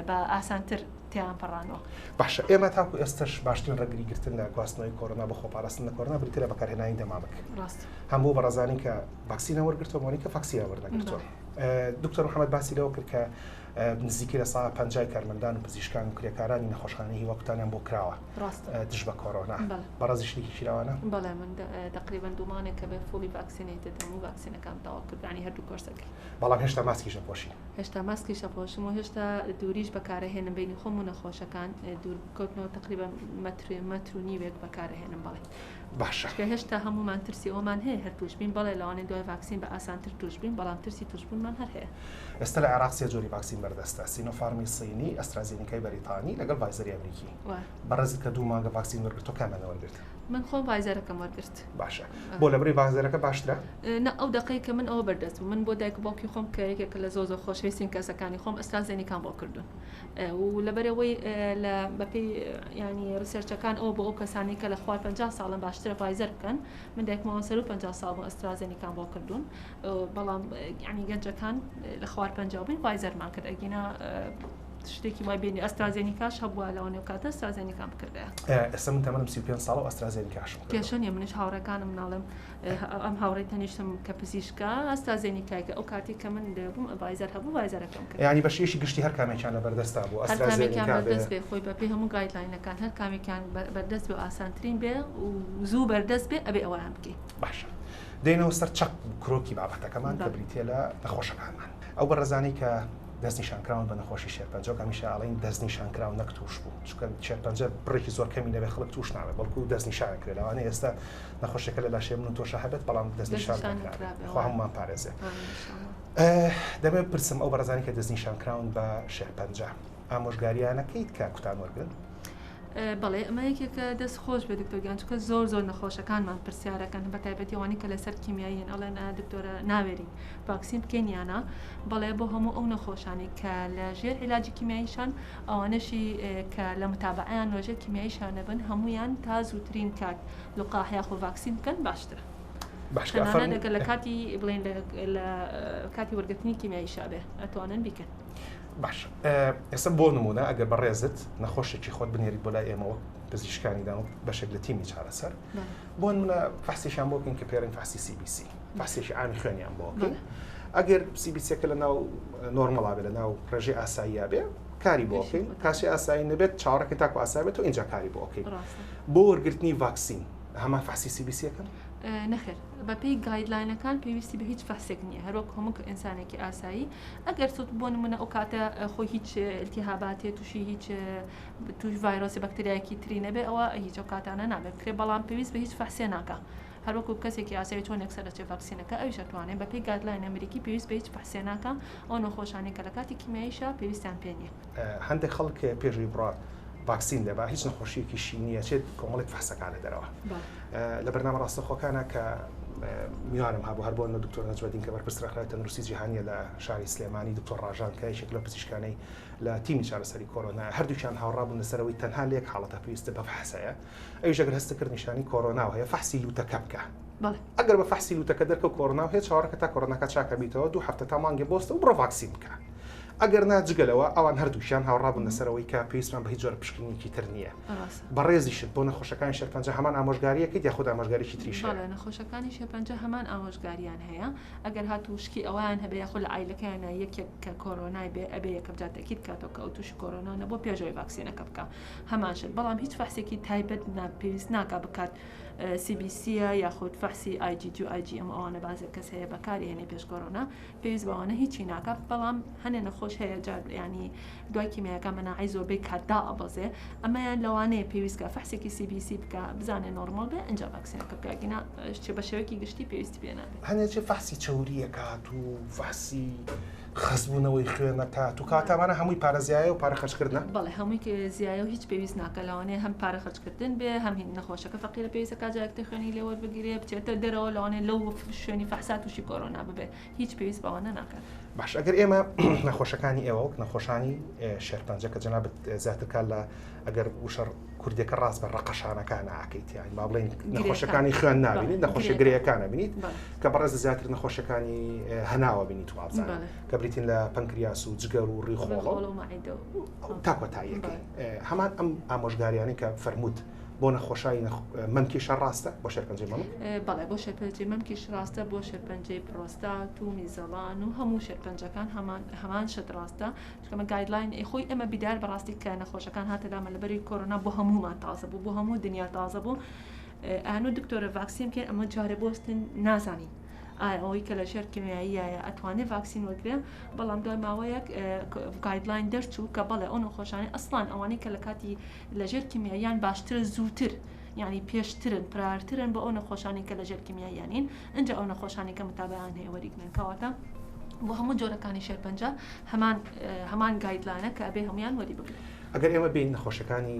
بە ئاسانتر تێیان پەڕانوە. باشە ئێمە تاکو ئێستەش باشترین ڕێگری گرتن لە گواستنەوەی کۆرۆنا بۆ خۆپاراستن لە کۆرۆنا بریتیە لە بەکارهێنانی دەمامک. ڕاستە. هەم بۆ بەڕێزانی کە ڤاکسینیان وەرگرتووە بۆ ئەوانەی کە ڤاکسینیان وەرنەگرتووە. دکتۆر محەمەد باسی لەوە کرد کە نزیکەی لە سا پەنجای کارمەندان و پزیشکان و کرێکارانی نەخۆشخانەی هیوا کوتانیان بۆ کراوە دژ بە کۆرۆنا. بەڕێزی شتێکی لەوانە؟ بەڵێ من تقریبا دوو مانگێکە بێ fully vaccinated هەموو ڤاکسینەکان تەواو کرد یانی هەردوو کۆرسەکەی. بەڵام هێشتا ماسکیش ئەپۆشی؟ هێشتا ماسکیش ئەپۆشم و هێشتا دووریش بەکارەهێنم بینی خۆم و نەخۆشەکان دوور بکەوتنەوە تقریبا مەتر مەتر و نیوێک بەکارەهێنم بەڵێ. باشە. چونکە هێشتا هەموومان ترسی ئەوەمان هەیە هەر تووش بین، بەڵێ لەوانەیە دوای ڤاکسین بە ئاسانتر تووش بین، بەڵام ترسی تووشبوونمان هەر هەیە. ئێستا لە عێراق سێ جۆری ڤاکسین بەردەستە، سینۆفارمی سینی، ئەسترازینیکای بەریتانی لەگەڵ ڤایزەری ئەمریکی. بەڕێزت کە دوو مانگە ڤاکسین وەرگرتووە کامیان وەرگرت؟ من خۆم ڤایزەرەکەم وەرگرت. باشە بۆ لەبری ڤایزەرەکە باشترە؟ نا ئەو دەقەی کە من ئەوە بەردەست بوو من بۆ دایک و باوکی خۆم کە یەکێکە لە زۆر زۆر خۆشەویسترین کەسەکانی خۆم ئەسترازێنیکام بۆ کردوون. و لەبەرئەوەی لە بەپێی یانی research ەکان ئەوە بۆ ئەو کەسانەی کە لە خوار 50 ساڵن باشترە ڤایزەر بکەن من دایکمەوە سەرو 50 ساڵ بوو ئەسترازێنیکان بۆ کردوون بەڵام یانی گەنجەکان لە خوار 50 بووین ڤایزەرمان کرد ئەگینا شتێکی وای بینی ئەسترازێنیکاش هەبووە لەوانەیە ئەو کاتە ئەسترازێنیکان بکردایە ئێستا من تەمەنم 35 ساڵە و ئەسترازێنیکاشم کردووە. کێشە نییە منیش هاوڕێکانم ناڵێم ئەم هاوڕێی تەنیشتم کە پزیشکە ئەسترازێنیکای کە ئەو کاتی کە من لێ بووم ڤایزەر هەبوو ڤایزەرەکەم کرد. یانی بە شێوەیەکی گشتی هەر کامێکیان لە بەردەستا بوو هەر کامێکیان ئەسترازێنیکا بێ. بەردەست بێ خۆی بە پێی هەموو guideline ەکان هەر کامێکیان بەردەست بێ و ئاسانترین بێ و زوو بەردەست بێ ئەبێ ئەوەیان بکەی. باشە دێینەوە سەر چەق و کرۆکی بابەتەکەمان کە بریتیە لە نەخۆشەکانمان ئەو بەڕێزانەی کە دەستنیشانکراون بە نەخۆشی شێرپەنجە وەک هەمیشە ئەڵێین دەستنیشانکراو نەک تووشبوو چونکە شێرپەنجە بڕێکی زۆر کەمی نەبێ خەڵک تووش نابێت بەڵکو دەستنیشانکرێت لەوانەیە ئێستا نەخۆشیەکە لە لاشەی من و تۆشا هەبێت بەڵام دەستنیشان نەکرابێت خوا هەموومان پارێزێ دەمەوێت بپرسم ئەو بەڕێزانی کە دەستنیشانکراون بە شێرپەنجە ئامۆژگاریانەکەیت کە کوتان وەرگن؟ بەڵێ ئەمە یەکێکە دەست خۆش بێ دکتۆر گیان چونکە زۆر زۆر نەخۆشەکانمان پرسیارەکەن بە تایبەتی ئەوانەی کە لەسەر کیمیایین ئەڵێن ئا دکتۆرە ناوێرین ڤاکسین بکەین یا نا بەڵێ بۆ هەموو ئەو نەخۆشانەی کە لە ژێر عیلاجی کیمیاییشان ئەوانەشی کە لە متابعەیان لە ژێر کیمیاییشان نەبن هەموویان تا زووترین کات لقاح یاخۆ ڤاکسین بکەن باشترە. باشە تەنانەت فەرموو ئەگەر لە کاتی بڵێن لە کاتی وەرگرتنی کیمیاییشا بێ ئەتوانن بیکەن. باش ئێستا بۆ نمونە ئەگەر بەڕێزت نەخۆشێکی خۆت بنێریت بۆ لای ئێمە وەک پزیشکانی دان وەک بەشێک لە تیمی چارەسەر بۆ نمونە فەحسێکیان بۆ بکەین کە پێرن فەحسی CBC فەحسێکی عامی خوێنیان بۆ بکەین ئەگەر CBC ەکە لە ناو normal ا بێ لە ناو ڕێژەی ئاساییە بێ کاری بۆ بکەین کاسی ئاسایی نەبێت چاوەڕێکە تاکو ئاسایی بێت و ئینجا کاری بۆ بکەین بۆ وەرگرتنی ڤاکسین هەمان فەحسی CBC ەکەن؟ نەخێر بەپێی guideline ەکان پێویستی بە هیچ فەحسێک نییە هەروەک هەموو ئینسانێکی ئاسایی ئەگەر سوت بۆ نمونە ئەو کاتە خۆی هیچ التهاباتێ تووشی هیچ توش ڤایرۆسی بەکتریایەکی تری نەبێ ئەوە هیچ ئەو کاتانە نابێت بکرێ بەڵام پێویست بە هیچ فەحسێ ناکا هەروەکو کەسێکی ئاسایی چۆن یەکسەر دەچێت ڤاکسینەکە ئەویش ئەتوانێت بەپێی guideline ئەمریکی پێویست بە هیچ فەحسێ ناکا ئەو نەخۆشانەی کە لە کاتی کیمیاییشا پێویستیان پێ نییە. هەندێک خەڵک هەیە پێش ئەوەی بڕوا. ڤاکسین لێبا هیچ نەخۆشیەکیشی نییە چێت کۆمەڵێک فەحسەکە لە دەرەوە لە بەرنامە ڕاستەخۆکانە کە میوانم هەبوو هەر بۆ دکتۆر نەجمەدین کە بەرپرس ڕێکخراوی تەندروستی جیهانیە لە شاری سلێمانی دکتۆر ڕاژان کە یەکێک لە پزیشکانەی لە تیمی چارەسەری کۆرۆنا هەردووکیان هاوڕا بوون لەسەرەوەی تەنها لە یەک حاڵەتە پێویستە بە فەحسەیە ئەویش ئەگەر هەستە کرد نیشانی کۆرۆنا هەیە فەحسی لوتەکە بکە ئەگەر بە فەحسی لوتەکە دەرکەوت کۆرۆنا هەیە چاوەڕێکە تا کۆرۆناکە چاکە بیتەوە دوو هەفتە تا مانگێ بۆستە و بڕۆ ڤاکسین بکە ئەگەر نا جگە لەوە ئەوان هەردووکیان هاوڕابوون لەسەر ئەوەی کە پێویستمان بە هیچ جۆرە پشکنینێکی تر نییە. بەڕێزیشت بۆ نەخۆشەکانی شێرپەنجە هەمان ئامۆژگارییەکەیت یاخود ئامۆژگاریی تریش هەیە؟ بەڵێ نەخۆشەکانی شێرپەنجە هەمان ئامۆژگارییان هەیە، ئەگەر هاتوو شکی ئەوەیان هەبێ یاخود لە عایلەکەیانا یەکێک کە کۆرۆنای بێ ئەبێ یەکەم جار تەئکید بکاتەوە کە ئەو تووشی کۆرۆنا نەبووە پێش ئەوەی ڤاکسینەکە بکا هەمان شت، بەڵام هیچ فەحسێکی تایبەت نا پێویست ناکا بکات سی بی سیە یاخود فەحسی ئای جی جی و ئای جی ئێم ئەوانە بازێک کەس هەیە بەکاری هێنێ پێش کۆرۆنا پێویست بەوانە هیچی ناکات بەڵام هەنێ نەخۆش هەیە جار ینی دوای کیمیاکە مەناعەی زۆربەی کات دائەبەزێ ئەمەیان لەوانەیە پێویست کە فەحسێکی CBC بکە بزانێ نۆرماڵ بێ ئینجا ڤاکسینەکە بکە گینا بە شێوەیەکی گشتی پێویستی پێ نابێت. هەنێ چێ فەحسی چەوریەکات و فەحسی خەستبوونەوەی خوێنەکات و کاتە ئەمانە هەمووی پارە زیایە و پارە خەرجکردنە؟ بەڵێ هەمووی زیایە و هیچ پێویست ناکە لەوانەیە هەم پارە خەرجکردن بێ هەم نەخۆشەکە فەقیرە پێویستە کا جارێک تر خوێنی لێ وەربگیرێ بچێتە دەرەوە لەوانەیە لەو شوێنی فەحسا تووشی کۆرۆنا ببێ هیچ پێویست بەوانە ناکات. باش ئەگەر ئێمە نەخۆشەکانی ئێوە وەک نەخۆشانی شێرپەنجە کە جەنابت زیاتر کار لە ئەگەر وشە کوردیەکە ڕاست بە ڕەقەشانەکان ئاکەیت یان با بڵێین نەخۆشەکانی خوێن نابینیت نەخۆشی گرێیەکان بینیت کە بەڕێز زیاتر نەخۆشەکانی هەناوە بینیت وابزانم کە بریتین لە پەنکریاس و جگەر و ڕیخۆڵە تا کۆتاییەکەی هەمان ئەم ئامۆژگاریانەی کە فەرمووت بۆ نەخۆشانی مەمکیشە ڕاستە بۆ شێرپەنجەی مەمک؟ بەڵێ بۆ شێرپەنجەی مەمکیش ڕاستە بۆ شێرپەنجەی پرۆستات و میزەڵان و هەموو شێرپەنجەکان هەمان هەمان شت ڕاستە چونکە ئەمە guideline ی خۆی ئێمە بیدار بەڕاستی کە نەخۆشەکان هاتە لامە لەبەری کۆرۆنا بۆ هەموومان تازە بوو بۆ هەموو دنیا تازە بوو ئەنو دکتۆرە ڤاکسین بکەین ئەمە جارێ بۆستن نازانین ئایا ئەوەی کە لە ژێر کیمیاییایە ئەتوانێ ڤاکسین وەرگێ بەڵام دوای ماوەیەک guideline دەرچوو کە بەڵێ ئەو نەخۆشانەی ئەسڵان ئەوانەی کە لە کاتی لەژێر کیمیاییان باشترە زووتر یانی پێشترن prior ترن بۆ ئەو نەخۆشانەی کە لەژێر کیمیاییانین ئینجا ئەو نەخۆشانەی کە متابعەیان هەیە وەریگرن کەواتە بۆ هەموو جۆرەکانی شێرپەنجە هەمان هەمان guideline ە کە ئەبێ هەمویان وەری بگرن. ئەگەر ئێمە بێین نەخۆشەکانی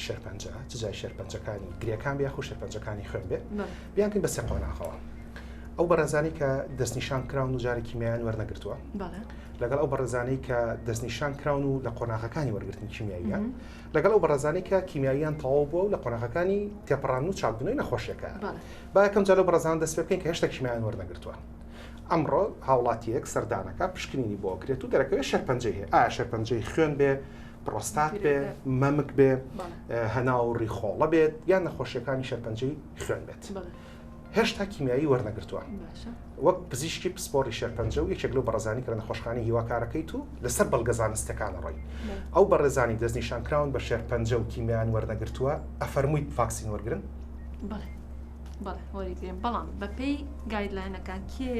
شێرپەنجە چ جای شێرپەنجەکانی گرێکان بێ یاخود شێرپەنجەکانی خوێن بێ بیانکەین بە سێ قۆناغەوە ئەو بەڕێزانەی کە دەستنیشان کراون و جارێک کیمیایان وەرنەگرتووە لەگەڵ ئەو بەڕێزانەی کە دەستنیشان کراون و لە قۆناغەکانی وەرگرتنی کیمیاییان لەگەڵ ئەو بەڕێزانەی کە کیمیاییان تەواو بووە و لە قۆناغەکانی تێپەڕاندن و چاکبوونەوەی نەخۆشیەکە. با یەکەم جار لەو بەڕێزانە دەست پێ بکەین کە هێشتا کیمیایان وەرنەگرتووە. ئەمڕۆ هاوڵاتییەک سەردانەکە پشکنینی بۆ ئەکرێت و دەرەکەوێت شێرپەنجەی هەیە. ئایا شێرپەنجەی خوێن بێ، پرۆستات بێ، مەمک بێ، هەناو و ڕیخۆڵە بێت یان نەخۆشیەکانی شێرپەنجەی خوێن بێت. هێشتا کیمیایی وەرنەگرتووە. وەک پزیشکی پسپۆڕی شێرپەنجە و یەکێک لەو بەڕێزانی کە لە نەخۆشخانەی هیوا کارەکەیت و لەسەر بەڵگە زانستیەکان ئەڕۆی ئەو بەڕێزانی دەستنیشانکراون بە شێرپەنجە و کیمیایان وەرنەگرتووە ئەفەرموویت ڤاکسین وەرگرن؟ بەڵێ بەڵێ وەریگرن بەڵام بەپێی guideline ەکان کێ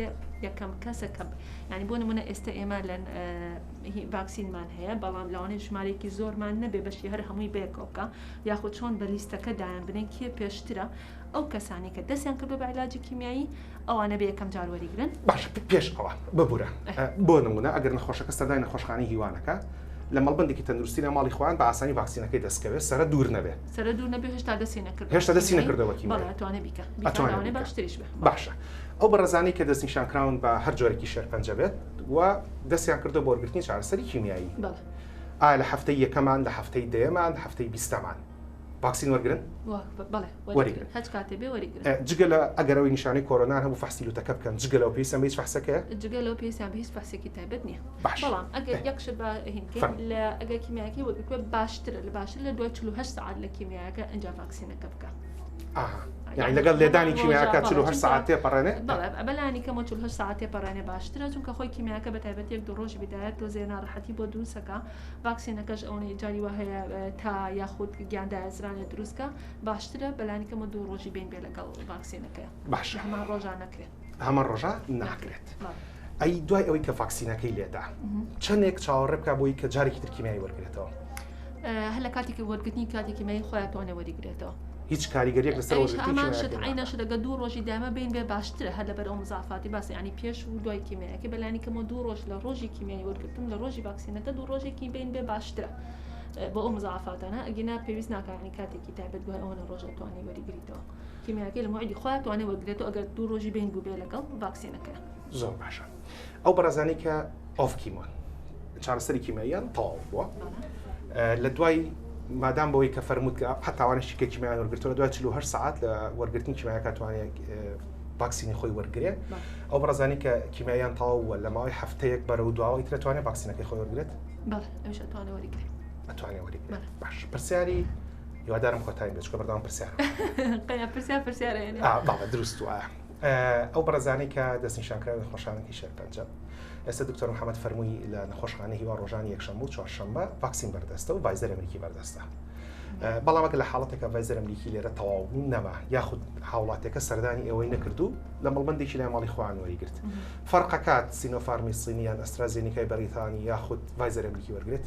یەکەم کەسە کە ینی بۆ نمونە ئێستا ئێمە لە ڤاکسینمان هەیە بەڵام لەوانەیە ژمارەیەکی زۆرمان نەبێ بەشی هەر هەمووی بەیەکەوە بکە یاخود چۆن بە لیستەکە دایان بنێن کێ پێشترە ئەو کەسانەی کە دەستیان کردووە بە عیلاجی کیمیایی ئەوانە بە یەکەم جار وەریگرن. باشە پێش ئەوە ببورە بۆ نمونە ئەگەر نەخۆشەکە سەردانی نەخۆشخانەی هیوا نەکا لە مەڵبەندێکی تەندروستی لە ماڵی خۆیان بە ئاسانی ڤاکسینەکەی دەست کەوێت سەرە دوور نەبێ. سەرە دوور نەبێ هێشتا دەستی نەکردووە هێشتا دەستی نەکردووە بە کیمیایی. بەڵێ ئەتوانێ بیکا بیکا لەوانەیە باشتریش بێ. باشە ئەو بەڕێزانەی کە دەستنیشانکراون بە هەر جۆرێکی شێرپەنجە بێت و دەستیان کردووە بە وەرگرتنی چارەسەری کیمیایی ئایا لە هەفتەی یەکەمان لە هەفتەی دەیەمان هەفتەی بیستەمان ڤاکسین وەرگرن؟ بەڵێ وەریگرن هەچ کاتێ بێ وەریگرن. جگە لە ئەگەر ئەوەی نیشانەی کۆرۆنان هەبوو فەحسی لوتەکە بکەن جگە لەوە پێویستیان بە هیچ فەحسێک هەیە؟ جگە لەوە پێویستیان بە هیچ فەحسێکی تایبەت نییە. باش بەڵام ئەگەر یەک شت با هین بکەین لە ئەگەر کیمیایەکەی وەرگرتبێ باشترە لە باشتر لە دوای 48 سەعات لە کیمیایەکە ئینجا ڤاکسینەکە بکە. ئاها یانی لەگەڵ لێدانی کیمیاکە 48 سەعات تێپەڕێنێ؟ بەڵێ بەلانی کەمەوە 48 سەعات تێپەڕێنێ باشترە چونکە خۆی کیمیاکە بە تایبەت یەک دوو ڕۆژی بدایەت تۆزێ ناڕەحەتی بۆ دروستەکە ڤاکسینەکەش ئەوەنەی جاری وا هەیە تا یاخود گیاندایەزرانێ دروست کە باشترە بەلانی کەمە دوو ڕۆژی بین بێ لەگەڵ ڤاکسینەکە باشە هەمان ڕۆژا نەکرێت هەمان ڕۆژا ناکرێت ئەی دوای ئەوەی کە ڤاکسینەکەی لێدا چەندێک چاوەڕێ بکە بۆی کە جارێکی تر کیمیایی وەرگێتەوە هەر لە کاتێکی وەرگرتنی کاتێکی کیمیایی خۆیان توانێ وەریگرێتەوە هیچ کاریگەریەک لەسەر هەمان شت عینە شت ئەگەر دوو ڕۆژی دامە بین بێ باشترە هەر لەبەر ئەو مزافاتی باسی ینی پێش و دوای کیمیایەکە بەلانی کەمەوە دوو ڕۆژ لە ڕۆژی کیمیایی وەرگرتن لە ڕۆژی ڤاکسینەکە دوو ڕۆژێکی بین بێ باشترە. بۆ ئەو مزاعفاتانە ئەگینا پێویست ناکا یانی کاتێکی تایبەت دوای ئەوەنە ڕۆژ ئەتوانی وەریگریتەوە کیمیاکەی لە موعیدی خۆیان توانێ وەرگرێتەوە ئەگەر دوو ڕۆژی بین بوو بێ لەگەڵ ڤاکسینەکە. زۆر باشە ئەو بەڕێزانەی کە off chemo ن چارەسەری کیمیاییان تەواو بووە لە دوای مادام بەوەی کە فەرمووت کە حتاوانشی کە کیمیایان وەرگرتووە لە دوای 48 سەعات لە وەرگرتنی کیمیایەکە توانێت ڤاکسینی خۆی وەرگێ ئەو بەڕێزانی کە کیمیاییان تەواو بووە لە ماوەی هەفتەیەک بەرەو دواوە ئیتر توانێت ڤاکسینەکەی خۆی وەرگێت ئەتوانێت وەریگرێت باش پرسیاری هیوادارم کۆتایی بێت چونکە بەردەوام پرسیار پرسیار پرسیار دروست وایە ئەو بەڕێزانەی کە دەستنیشانکراوی نەخۆشانێکی شێرپەنجە ئێستا دکتۆر محەممەد فەرمووی لە نەخۆشخانەی هیوا ڕۆژانی یەکشەممە و چوارشەممە ڤاکسین بەردەستە و ڤایزەر ئەمریکی بەردەستە. بەڵام ئەگەر لە حاڵەتێکە ڤایزەر ئەمریکی لێرە تەواو بوو نەما یاخود هاوڵاتیەکە سەردانی ئێوەی نەکرد و لە مەڵبەندێکی لای ماڵی خۆیان وەریگرت فەرقەکات سینۆفارمی سینی یان ئەسترازێنیکای بەریتانی یاخود ڤایزەر ئەمریکی وەرگێت؟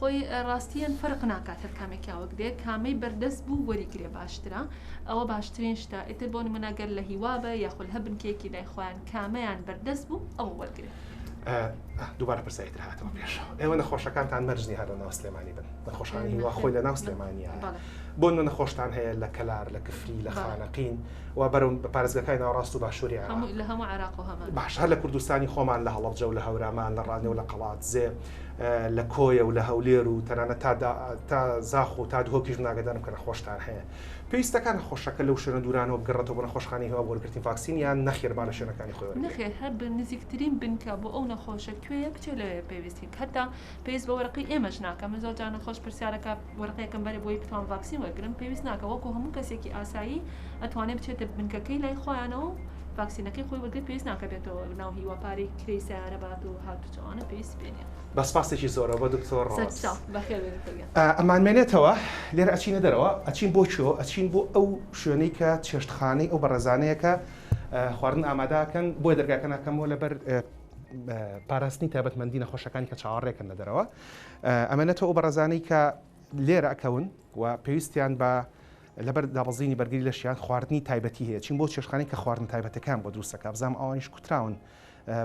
خۆی ڕاستیان فەرق ناکات هەر کامێکیا وەگرێ کامەی بەردەست بوو وەریگرێ باشترە ئەوە باشترین شتە ئیتر بۆ نمونە گەر لە هیوا بە یاخود هە بنکەیەکی لای خۆیان کامەیان بەردەست بوو ئەوە وەرگرێ. دووبارە پرسیاری تر هاتەوە پێشەوە ئێوە نەخۆشەکانتان مەرج نییە هەر لە ناو سلێمانی بن نەخۆشخانەی هیوا خۆی لە ناو سلێمانیە بۆ نمونە نەخۆشتان هەیە لە کەلار لە کفری لە خانەقین و بەرەو پارێزگاکانی ناوەڕاست و باشووری عێراق لە هەموو عێراق و هەمان باش هەر لە کوردستانی خۆمان لە هەڵەبجە و لە هەورامان لە ڕانیە و لە قەڵادزێ لە کۆیە و لە هەولێر و تەنانەت تا تا زاخۆ و تا دهۆکیش من ئاگادارم کە نەخۆشتان هەیە. پێویستەکە نەخۆشەکە لەو شوێنە دوورانەوە بگەڕێتەوە بۆ نەخۆشخانەی هیوا بۆ وەرگرتنی ڤاکسین یان نەخێر با لە شوێنەکانی خۆی وەرگرێت؟ نەخێر هەر بە نزیکترین بنکە بۆ ئەو نەخۆشە کوێیە بچێت لەوێ پێویستی هەتا پێویست بە وەرەقەی ئێمەش ناکا من زۆر جار نەخۆش پرسیارەکە وەرەقەیەکم بەرێ بۆی بتوان ڤاکسین وەرگرم پێویست ناکا وەکو هەموو کەسێکی ئاسایی ئەتوانێت بچێتە بنکەکەی لای خۆیانەوە و ڤاکسینەکەی خۆی وەرگرێت پێویست ناکا بێتەوە ناو هیوا پارەی کرێی سەیارە بات و هاتوچۆ ئەوانە پێویستی پێ نییە. بە سپاسێکی زۆرەوە بۆ دکتۆر ڕۆز. ئەمانمێنێتەوە لێرە ئەچینە دەرەوە ئەچین بۆ کوێ ئەچین بۆ ئەو شوێنەی کە چێشتخانەی ئەو بەڕێزانەیە کە خواردن ئاماداکەن بۆیە دەرگاکە ناکەمەوە لەبەر پاراستنی تایبەتمەندی نەخۆشەکانی کە چاوەڕێکن لە دەرەوە ئەمێنێتەوە ئەو بەڕێزانەی کە لێرە ئەکەون و پێویستیان بە لەبەر دابەزینی بەرگری لەشیان خواردنی تایبەتی هەیە چین بۆ چێشتخانەی کە خواردن تایبەتەکان بۆ دروستەکە بزانام ئەوانیش کوتراون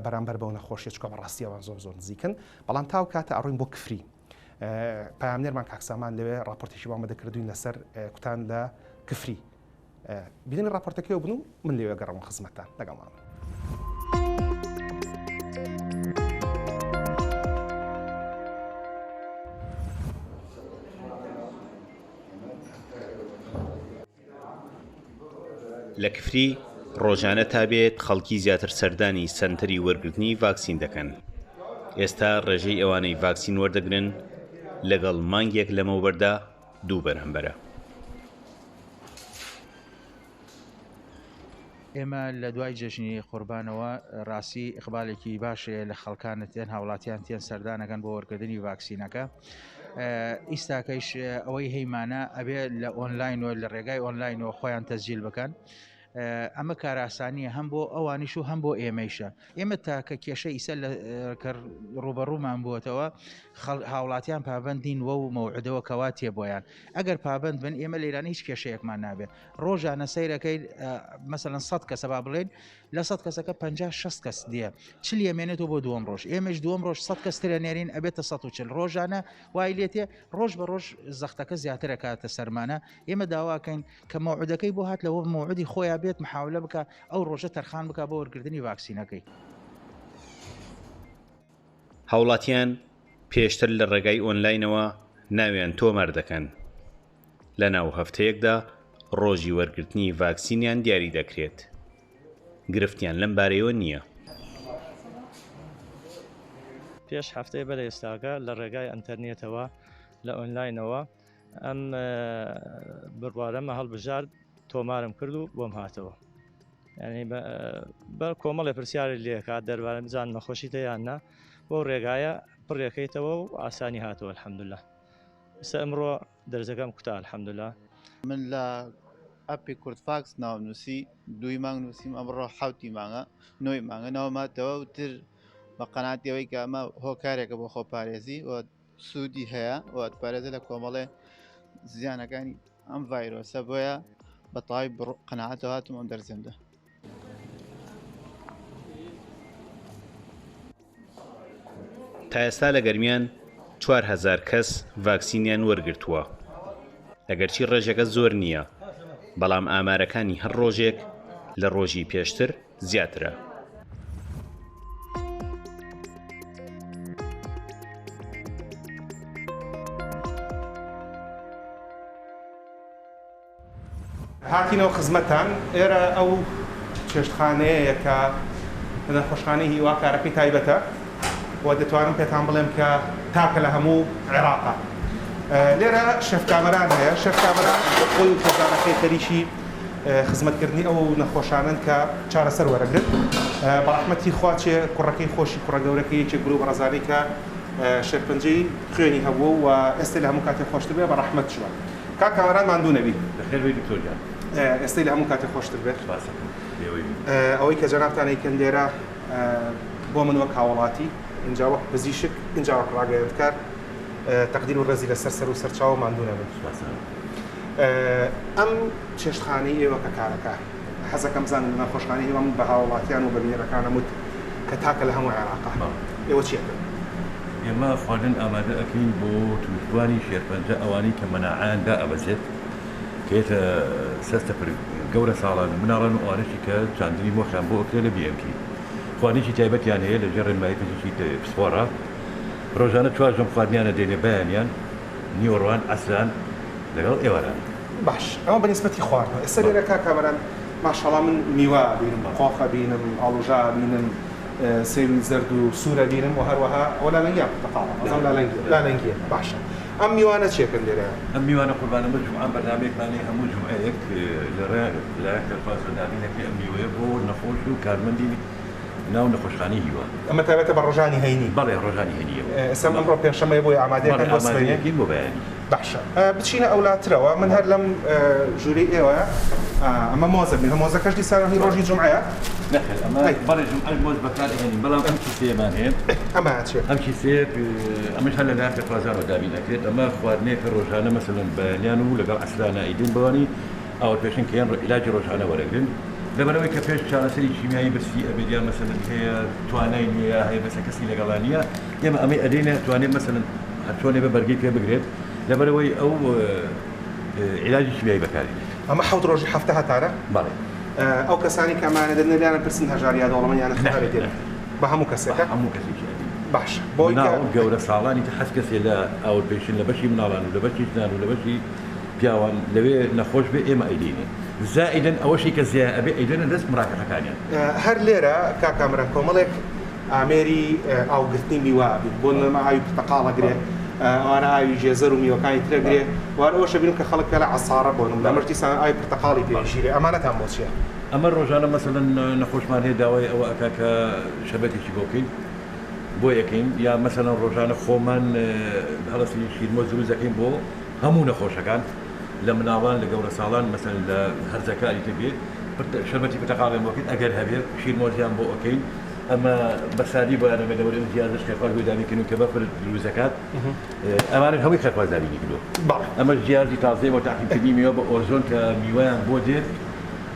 بەرامبەر بەو نەخۆشیە چکە بەڕاستی ئەوان زۆر زۆر نزیکن بەڵام تاو کاتە ئەڕۆین بۆ کفری پامنێرمان کاکسامان لەوێ راپۆرتێکی بۆ ئامادە کردوین لەسەر کوتان لە کفری بینەری راپۆرتەکەی بن و من لەوێ گەڕم خزمەتتان لەگەڵمان بن. لە کفری ڕۆژانە تا بێت خەڵکی زیاتر سەردانی سەنتەری وەرگرتنی ڤاکسین دەکەن. ئێستا ڕێژەی ئەوانەی ڤاکسین وەردەگرن لەگەڵ مانگێک لەمەوبەردا دوو بەرامبەرە. ئێمە لە دوای جەژنی قوربانەوە ڕاستی ئیقبالێکی باش هەیە لە خەڵکانە تێن هاوڵاتیان تێن سەردانەکەن بۆ وەرگرتنی ڤاکسینەکە ئیستاکەیش ئەوەی هەیمانە ئەبێ لە ئۆنلاین و لە ڕێگای ئۆنلاینەوە خۆیان تەسجیل بکەن ئەمە کاراسانیە هەم بۆ ئەوانیش و هەم بۆ ئێمەیشە ئێمە تاکە کێشە ئیسە لە کە ڕوبەڕوومان بووەتەوە هاوڵاتیان پابندین وە و مەوعدەوە کەوا تێ بۆیان ئەگەر پابند بن ئێمە لێرانە هیچ کێشەیەکمان نابێت ڕۆژانە سەیرەکەی مەسەلەن 100 کەسە با بڵێن لە 100 کەسەکە 50 60 کەس دیە چل یەمێنێتەوە بۆ دووەم ڕۆژ ئێمەش دووەم ڕۆژ 100 کەس ترە نێرین ئەبێتە 140 ڕۆژانە وای لێتێ ڕۆژ بە ڕۆژ زەختەکە زیاترە کاتە سەرمانە ئێمە داواکەین کە مەوعدەکەی بۆ هات لەوە مەوعدی خۆیان بێت محاولە بکە ئەو ڕۆژە تەرخان بکە بۆ وەرگرتنی ڤاکسینەکەی. هاوڵاتیان پێشتر لە ڕێگای ئۆنلاینەوە ناویان تۆمار دەکەن. لەناو هەفتەیەکدا ڕۆژی وەرگرتنی ڤاکسینیان دیاری دەکرێت. گرفتیان لەم بارەیەوە نییە. پێش هەفتەی بەر ئێستاکە لە ڕێگای ئەنتەرنێتەوە لە ئۆنلاینەوە ئەم بڕوارەمە هەڵبژارد تۆمارم کرد و بۆم هاتەوە. یعنی بە کۆمەڵێ پرسیاری لێکات دەربارە بزان نەخۆشیتە یان نا بۆ ڕێگایە پڕێکەیتەوە و ئاسانی هاتەوە الحمدلله ئێستا ئەمڕۆ دەرزەکەم کوتا الحمدلله. من لە ئەپی کوردفاکس ناوم نووسی دووی مانگ نووسیم ئەمڕۆ حوتی مانگە نۆی مانگە ناوم هاتەوە و تر بە قەناعەتی ئەوەی کە ئەمە هۆکارێکە بۆ خۆپارێزی و سوودی هەیە و ئەتپارێزە لە کۆمەڵێ زیانەکانی ئەم ڤایرۆسە بۆیە بە تەواوی قەناعەتەوە هاتم ئەم دەرزێندە. تا ئێستا لە گەرمیان 4000 کەس ڤاکسینیان وەرگرتووە. ئەگەرچی ڕێژەکە زۆر نییە، بەڵام ئامارەکانی هەر ڕۆژێک لە ڕۆژی پێشتر زیاترە. هاتینەوە خزمەتتان، ئێرە ئەو چێشتخانەیەیە کە لە نەخۆشخانەی هیوا کارەکەی تایبەتە و دەتوانم پێتان بڵێم کە تاکە لە هەموو عێراقە. لێرە شێف کامەران هەیە، شێف کامەران خۆی و خێزانەکەی خەریکی خزمەتکردنی ئەو نەخۆشانەن کە چارەسەر وەرەگرن. بە ڕەحمەتی خوا چێ کوڕەکەی خۆشی کوڕە گەورەکەی یەکێک بوو لەو بەڕێزانەی کە شێرپەنجەی خوێنی هەبووە و ئێستای لە هەموو کاتێ خۆشتر بێ بە ڕەحمەت چووە. کاک کامەران ماندوو نەبی. بەخێر بێی دکتۆر گیان. ئێستەی لە هەموو کاتێ خۆشتر بێ. سپاست دەکەم. لێوەی بی. ئەوەی کە جەنابتان ئەیکەن لێرە بۆ من وەک هاوڵاتی، ئینجا وەک پزیشک، ئینجا وەک ڕاگەیەندکار تەقدیر و ڕێزی لەسەر سەر و سەرچاو ماندوو نەبن. سپاست. ئەم چێشتخانەی ئێوە کە کارەکا حەزەکەم بزانم لە نەخۆشخانەی هیوا من بە هاوڵاتیان و بە بینەرەکانم وت کە تاکە لە هەموو عێراقا ئێوە چی ئەکەن؟ ئێمە خواردن ئامادە ئەکەین بۆ تووشبووانی شێرپەنجە ئەوانەی کە مەناعەیان دائەبەزێت کە یەتە سەر سەفر گەورە ساڵان و مناڵان و ئەوانەشی کە چاندنی مۆخیان بۆ ئەکرێت لە BMT خواردنێکی تایبەتیان هەیە لە ژێر ڕێنمایی پزیشکی پسپۆڕە ڕۆژانە چوار ژەم خواردنیان ئەدەینێ بەیانیان نیوەڕوان عەسران لەگەڵ ئێواران. باش ئەمە بە نیسبەتی خواردنەوە ئێستا لێرە کاک کامەران ماشاڵا من میوە ئەبینم قۆخ ئەبینم ئاڵوژا ئەبینم سێوی زەرد و سوور ئەبینم و هەروەها ئەوە لالەنگی یان پرتەقاڵە ئەزانم لالەنگیە لالەنگیە باشە ئەم میوانە چیەکەن لێرە؟ ئەم میوانە قوربان ئەمە جومعان بەرنامەیەکمان هەیە هەموو جومعەیەک لە ڕێ لایەن خێرخوازەوە دابین ئەکرێ ئەم میوەیە بۆ نەخۆش و کارمەندی ناو نەخۆشخانەی هیوا. ئەمە تایبەتە بە ڕۆژانی هەینی؟ بەڵێ ڕۆژانی هەینییە. ئێستا ئەمڕۆ پێنجشەممەیە بۆیە ئامادەی ئەکەن بۆ سبەینێ؟ بەڵێ ئامادەی ئەکەین بۆ بەیانی. باشە بچینە ئەولاترەوە من هەر لەم ژوورەی ئێوە ئەمە مۆزە بینم مۆزەکەش دیسان هی ڕۆژی جومعەیە؟ نەخێر ئەمە بەڵێ جومعەش مۆز بەکار ئەهێنین بەڵام ئەم کیسەیەمان هەیە. ئەمە چیە؟ ئەم کیسەیە ئەمەش هەر لەلایەن خێرخوازانەوە دابین ئەکرێت ئەمە خواردنێکە ڕۆژانە مەسەلەن بەیانیان و لەگەڵ عەسرانە ئەیدەین بەوانی outpatient کە یان عیلاجی ڕۆژانە وەرەگرن لەبەرئەوەی کە پێش چارەسەری کیمیایی برسی ئەبێت یان مەسەلەن هەیە توانای نییە یا هەیە مەسەلەن کەسی لەگەڵا نییە ئێمە ئەمەی ئەدەینە توانێت مەسەلەن هەرچۆنێ بێ بەرگەی پێ بگرێت لەبەرئەوەی ئەو عیلاجی کیمیایی بەکارێنێت. ئەمە حەوت ڕۆژی هەفتە هەتانە؟ بەڵێ. ئەو کەسانەی کە ئەمانە دەدنە لێیان ئەپرسن هەژار یا دەوڵەمەند یان نەخێر نەخێر بە هەموو کەسێکە؟ بە هەموو کەسێکی ئەدەین. باشە بۆی کە مناڵ گەورە ساڵانی تر هەر کەسێ لە outpatient لە بەشی مناڵان و لە بەشی ژنان و لە بەشی پیاوان لەوێ نەخۆش بێ ئێمە ئەیدەینێ زائیدەن ئەوەشی کە زیا ئەبێ ئەیدەنە دەست مراکەتەکانیان. هەر لێرە کاک کامەران کۆمەڵێک ئامێری ئاوگرتنی میوە ئەبین بۆ نمونە ئاوی پرتەقاڵ ئەگرێ ئەوانە ئاوی گێزەر و میوەکانی تر ئەگرێ و هەر ئەوەش ئەبینم کە خەڵک پێڵێ عەسارە بۆ نمونە ئەمەش دیسان ئاوی پرتەقاڵی پێ ئەگیرێ ئەمانەتان بۆ چیە؟ ئەمە ڕۆژانە مەسەلەن نەخۆشمان هەیە داوای ئەوە ئەکا کە شەربەتێکی بۆ بکەین بۆی ئەکەین یا مەسەلەن ڕۆژانە خۆمان هەڵەسین شیرمۆز دروست ئەکەین بۆ هەموو نەخۆشەکان لە مناڵان لە گەورەساڵان مەسەلەن لە هەرزەکاری تر بێ شەربەتی پرتەقاڵیان بۆ ئەکەین ئەگەر هەبێ شیر مۆزیان بۆ ئەکەین ئەمە بە سادی بۆیان ئەبێ لەوەر ئەم جیازەش خێرخواز بۆی دابین کردن کە بەفر دروست دەکات ئەمانەش هەمووی خێرخواز دابینی کردووە ئەمەش جیازی تازەیە بۆ تاقیکردنی میوە بە ئۆزۆن کە میوەیان بۆ دێت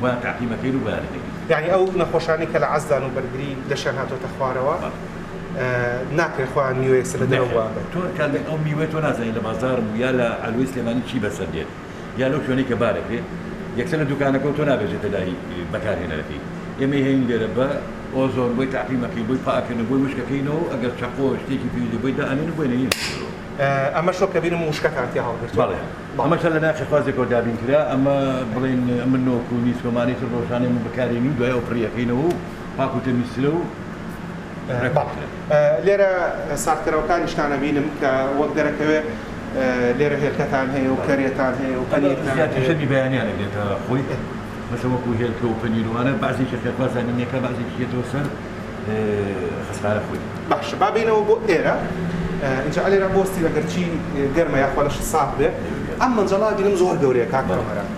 بۆیان تاقیمەکەین و بۆیان ئەکەین. یانی ئەو نەخۆشانەی کە لە عەزدان و بەرگری لەشیان هاتۆتە خوارەوە ناکرێت خۆیان میوە یەکسەر لە دەرەوە نەخێر بەن. تۆ کاک ئەو میوەیە تۆ نازانی لە بازاڕ یا لە عەلوەی سلێمانی چی بەسەر دێت یا لەو شوێنەی کە بارەکرێ یەکسەر لە دوکانەکەوە تۆ نابێژێتە لای بەکارهێنەرەکەی ئێمەی هەین لێرە بە ئۆزۆن بۆی تەعقیمەکەین بۆی پاکەینەوە بۆی وشکەکەینەوە ئەگەر چەقۆ شتێکی پێویست بێ بۆی دائەنێین و بۆی نێنین دەرەوە. ئەمەش وەک کە بینم وشکەتان تیا هەڵگرتووە. بەڵێ ئەمەش هەر لە ناخی خوازێکەوە دابین کرا ئەمە بڵێین ئەمە نۆک و نیسک و ئەمانەی تر ڕۆژانە ئێمە بەکارێنین و دوای ئەوە پڕی ئەکەینەوە و پاک و تەمیزترە و بەڵێ لێرە ساردکەرەوەکانیشتان ئەبینم کە وەک دەرەکەوێ لێرە هێلکەتان هەیە و کەرێتان هەیە و پەنیرتان زیاتر ژەمی بەیانیان ئەگرێتە خۆی مەسە وەکو هێلکە و پەنیر و ئەوانە بەعزێکی خێرخواز دابینیەکە بەعزێکی یەتەوە سەر خەستخانە خۆی. باشە با بێینەوە بۆ ئێرە ئینجا ئەلێرە بۆستی ئەگەرچی گەرمە یاخوا لەشت ساغ بێ ئەم مەنجەڵە ئەبینم زۆر گەورەیە کاک کامەران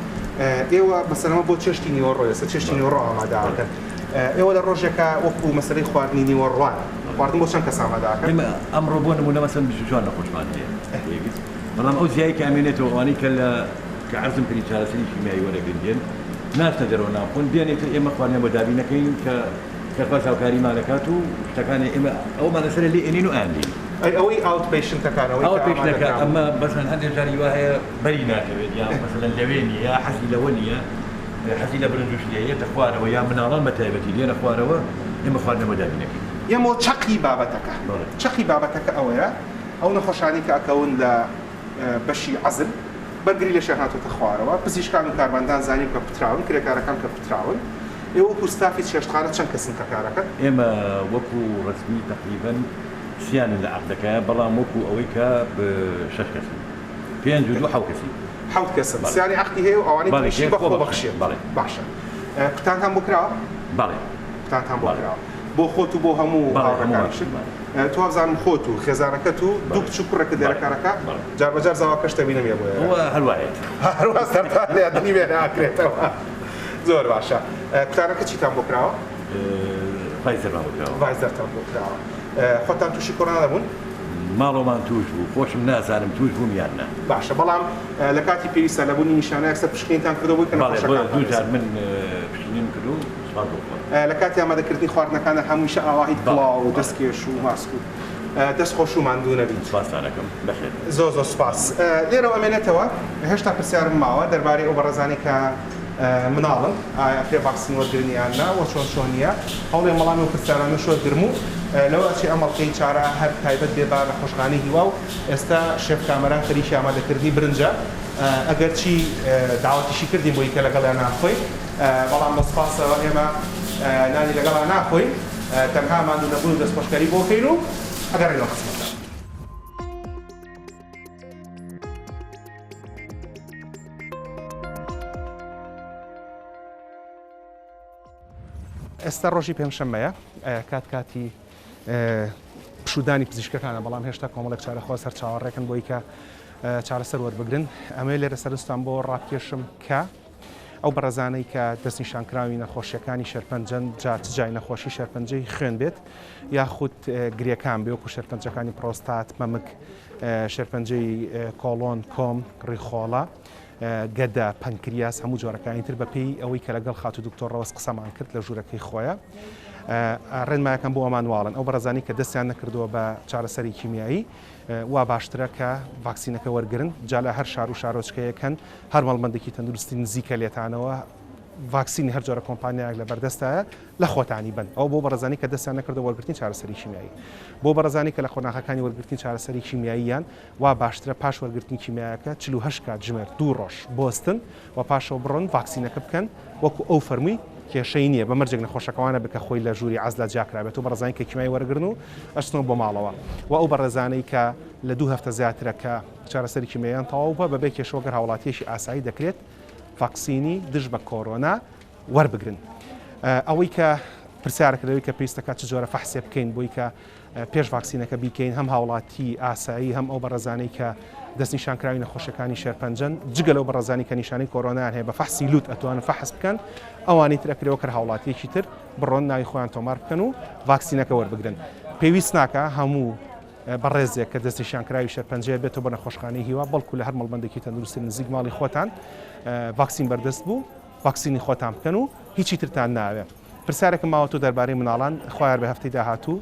ئێوە مەسەلەن ئەمە بۆ چێشتی نیوەڕۆیە ئێستا چێشتی نیوەڕۆ ئامادە ئەکەن ئێوە لە ڕۆژێکا وەکو مەسەلەی خواردنی نیوەڕوان خواردن بۆ چەند کەس ئامادە ئەکەن؟ ئێمە ئەمڕۆ بۆ نموونە مەسەلەن 24 نەخۆشمان هەیە بەڵام ئەو زیای کە ئەمێنێتەوە ئەوانەی کە لە کە عەرزم کردی چارەسەری کیمیایی وەرەگرن دێن ناچنە دەرەوە نان خۆن دێن ئیتر ئێمە خواردنیان بۆ دابین ئەکەین کە خێرخواز هاوکاریمان ئەکات و شتەکانی ئێمە ئەومان لەسەرە لێ ئەنێین و ئەیان دێنین. ئەی ئەوەی outpatient ەکان ئەوەی کە ئاوت پەیشنەکە ئامادەکراون؟ ئەمە مەسەلەن هەندێک جاری وا هەیە بەری ناکەوێت یا مەسەلەن لەوێ نییە یا حەزی لەوە نییە حەزی لە برنج و شلەیە یەتە خوارەوە یا مناڵان بە تایبەتی دێنە خوارەوە ئێمە خواردنە بۆ دابین ئەکەین. یەمەوە چەقی بابەتەکە. بەڵێ. چەقی بابەتەکە ئەوەیە ئەو نەخۆشانەی کە ئەکەون لە بەشی عەزل بەرگری لەشیان هاتۆتە خوارەوە، پزیشکان و کارمەندان زانیم کە کوتراون، کرێکارەکان کە کوتراون. ئێوە وەکو ستافی چێشتخانە چەند کەسن کە کارەکەن؟ ئێمە وەکو ڕەسمی تەقریبەن سیانن لە عەقدەکەیا، بەڵام وەکو ئەوەی کە شەش کەسین. پێنج و دوو حەوت کەسین. حەوت کەسن. بەڵێ. سیانی عەقدی هەیە و ئەوانەی بەڵێ تریشی کە بە خۆبەخشیە. خۆبەخشیە. بەڵێ. باشە. کوتانتان بۆ کراوە؟ بەڵێ. کوتانتان بۆ بەڵێ. کراوە. بۆ خۆت و بۆ هەموو بەڵێ هەموومان. هاوڕێکانیشت؟ بەڵێ. تۆ وابزانم خۆت و خێزانەکەت و دوو بەڵێ. کچ و کوڕێکت لێرە بەڵێ. کارەکا، بەڵێ. جار بە جار زاواکەشت ئەبینم یە بۆ ئێرە. ئەوە هەر وایەتی. هەر وا سەرتان لێ دڵی لێ ناکرێتەوە. زۆر باشە. کوتانەکە چیتان بۆ کراوە؟ ڤایزەرمان بۆ کراوە. ڤایزەرتان بۆ کراوە. خۆتان تووشی کۆرۆنا نەبوون؟ ماڵەوەمان تووش بوو، خۆشم نازانم تووش بووم یان نا. باشە بەڵام لە کاتی پێویستا لە بوونی نیشانە یەکسەر پشکنینتان کردووە بۆی کە بەڵێ نەخۆشەکان دوو جار پارێزن؟ من پشکنینم کردووە و سوپاس بۆ خوا. لە کاتی ئامادەکردنی خواردنەکاندا هەمیشە ئاواهیت بەڵێ کڵاو و بەڵێ. دەستکێش و ماسک و دەست خۆش و ماندوو نەبیت. سوپاستان ئەکەم. بەخێر بێن. زۆر زۆر سوپاس. لێرەوە ئەمێنێتەوە هێشتا پرسیارم ماوە دەربارەی ئەو بەڕێزانەی کە مناڵن ئایا ئەکرێ ڤاکسین وەرگرن یان نا وە چۆن چۆنیە هەوڵێم وەڵامی ئەو پرسیارانەش وەرگرم و لەوە ئەچێ ئەم ئەڵقەی چارە هەر تایبەت بێ بە نەخۆشخانەی هیوا و ئێستا شێف کامەران خەریکی ئامادەکردنی برنجە ئەگەرچی داوەتیشی کردین بۆی کە لەگەڵیان نان بخۆین بەڵام بە سوپاسەوە ئێمە نانی لەگەڵا ناخۆین تەنها ماندوو نەبوون و دەستخۆشکەری بۆ کەین و ئەگەڕێینەوە خزمەتتان. ئێستا ڕۆژی پێنجشەممەیە، کات کاتی پشوودانی پزیشکەکانە، بەڵام هێشتا کۆمەڵێک چارەخواز هەر چاوەڕێکن بۆی کە چارەسەر وەربگرن. ئەمەوێت لێرە سەرنجتان بۆ ڕابکێشم کە ئەو بەڕێزانەی کە دەستنیشانکراوی نەخۆشیەکانی شێرپەنجەن، جا چ جای نەخۆشی شێرپەنجەی خوێن بێت یاخود گرێکان بێ وەکو شێرپەنجەکانی پرۆستات، مەمک، شێرپەنجەی کۆڵۆن، کۆم، ڕیخۆڵە، گەدە، پەنکریاس، هەموو جۆرەکانی تر بەپێی ئەوەی کە لەگەڵ خاتوو دکتۆر ڕەوەز قسەمان کرد لە ژوورەکەی خۆیە ڕێنمایەکان بۆ ئەمان واڵن ئەو بەڕێزانی کە دەستیان نەکردووە بە چارەسەری کیمیایی وا باشترە کە ڤاکسینەکە وەرگرن جا لە هەر شار و شارۆچکەیەک هەن هەر مەڵبەندێکی تەندروستی نزیکە لێتانەوە ڤاکسینی هەر جۆرە کۆمپانیایەک لە بەردەستایە لە خۆتانی بن ئەو بۆ بەڕێزانی کە دەستیان نەکردە وەرگرتنی چارەسەری کیمیایی بۆ بەڕێزانی کە لە قۆناغەکانی وەرگرتنی چارەسەری کیمیاییان وا باشترە پاش وەرگرتنی کیمیایەکە 48 کاتژمێر دوو ڕۆژ بۆستن و پاشەوە بڕۆن ڤاکسینەکە بکەن وەکو ئەو فەرمووی کێشەی نییە بە مەرجێک نەخۆشەکەوانە بکە خۆی لە ژووری عەزلا جیاکرابێت و بەڕێزانی کە کیمیای وەرگرن و ئەچنەوە بۆ ماڵەوە و ئەو بەڕێزانەی کە لە دوو هەفتە زیاترە کە چارەسەری کیمیاییان تەواو بووە بەبێ کێشەوە گەر هاوڵاتییەکی ئاسایی دەکرێت ڤاکسینی دژ بە کۆرۆنا وەربگرن. ئەوەی کە پرسیارەکە لەوەی کە پێویست دەکات چ جۆرە فەحسێ بکەین بۆی کە پێش ڤاکسینەکە بیکەین هەم هاوڵاتی ئاسایی هەم ئەو بەڕێزانەی کە دەستنیشانکراوی نەخۆشیەکانی شێرپەنجەن جگە لەو بەڕێزانی کە نیشانەی کۆرۆنایان هەیە بە فەحسی لوت ئەتوانن فەحس بکەن ئەوانی تر ئەکرێ وەک هەر هاوڵاتیەکی تر بڕۆن ناوی خۆیان تۆمار بکەن و ڤاکسینەکە وەربگرن پێویست ناکا هەموو بەڕێزێک کە دەستنیشانکراوی شێرپەنجەیە بێتەوە بە نەخۆشخانەی هیوا، بەڵکو لە هەر مەڵبەندێکی تەندروستی نزیک ماڵی خۆتان ڤاکسین بەردەست بوو، ڤاکسینی خۆتان بکەن و هیچی ترتان ناوێ. پرسیارێکم ماوەتەوە دەربارەی مناڵان، خوایار بێ هەفتەی داهاتوو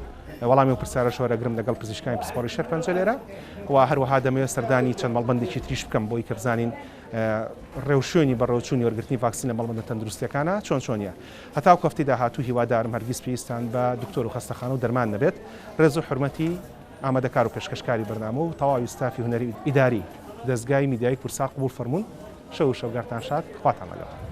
وەڵامی ئەو پرسیارەش وەرەگرم لەگەڵ پزیشکانی پسپۆڕی شێرپەنجە لێرە و هەروەها دەمەوێت سەردانی چەند مەڵبەندێکی تریش بکەم بۆی کە بزانین ڕێوشوێنی بەڕێوەچوونی وەرگرتنی ڤاکسین لە مەڵبەندە تەندروستیەکانە چۆن چۆنیە. هەتاوەکو هەفتەی داهاتوو هیوادارم هەرگیز پێویستتان بە دکتۆر و خەستەخانە و دەرمان نەبێت. ڕێز و حورمەتی ئامادەکار و پێشکەشکاری بەرنامە و تەواوی ستافی هونەری و ئیداری دەزگای میدیایی کوردسات قبوڵ فەرموون. شەو و شەوگارتان شاد. خواتان لەگەڵ.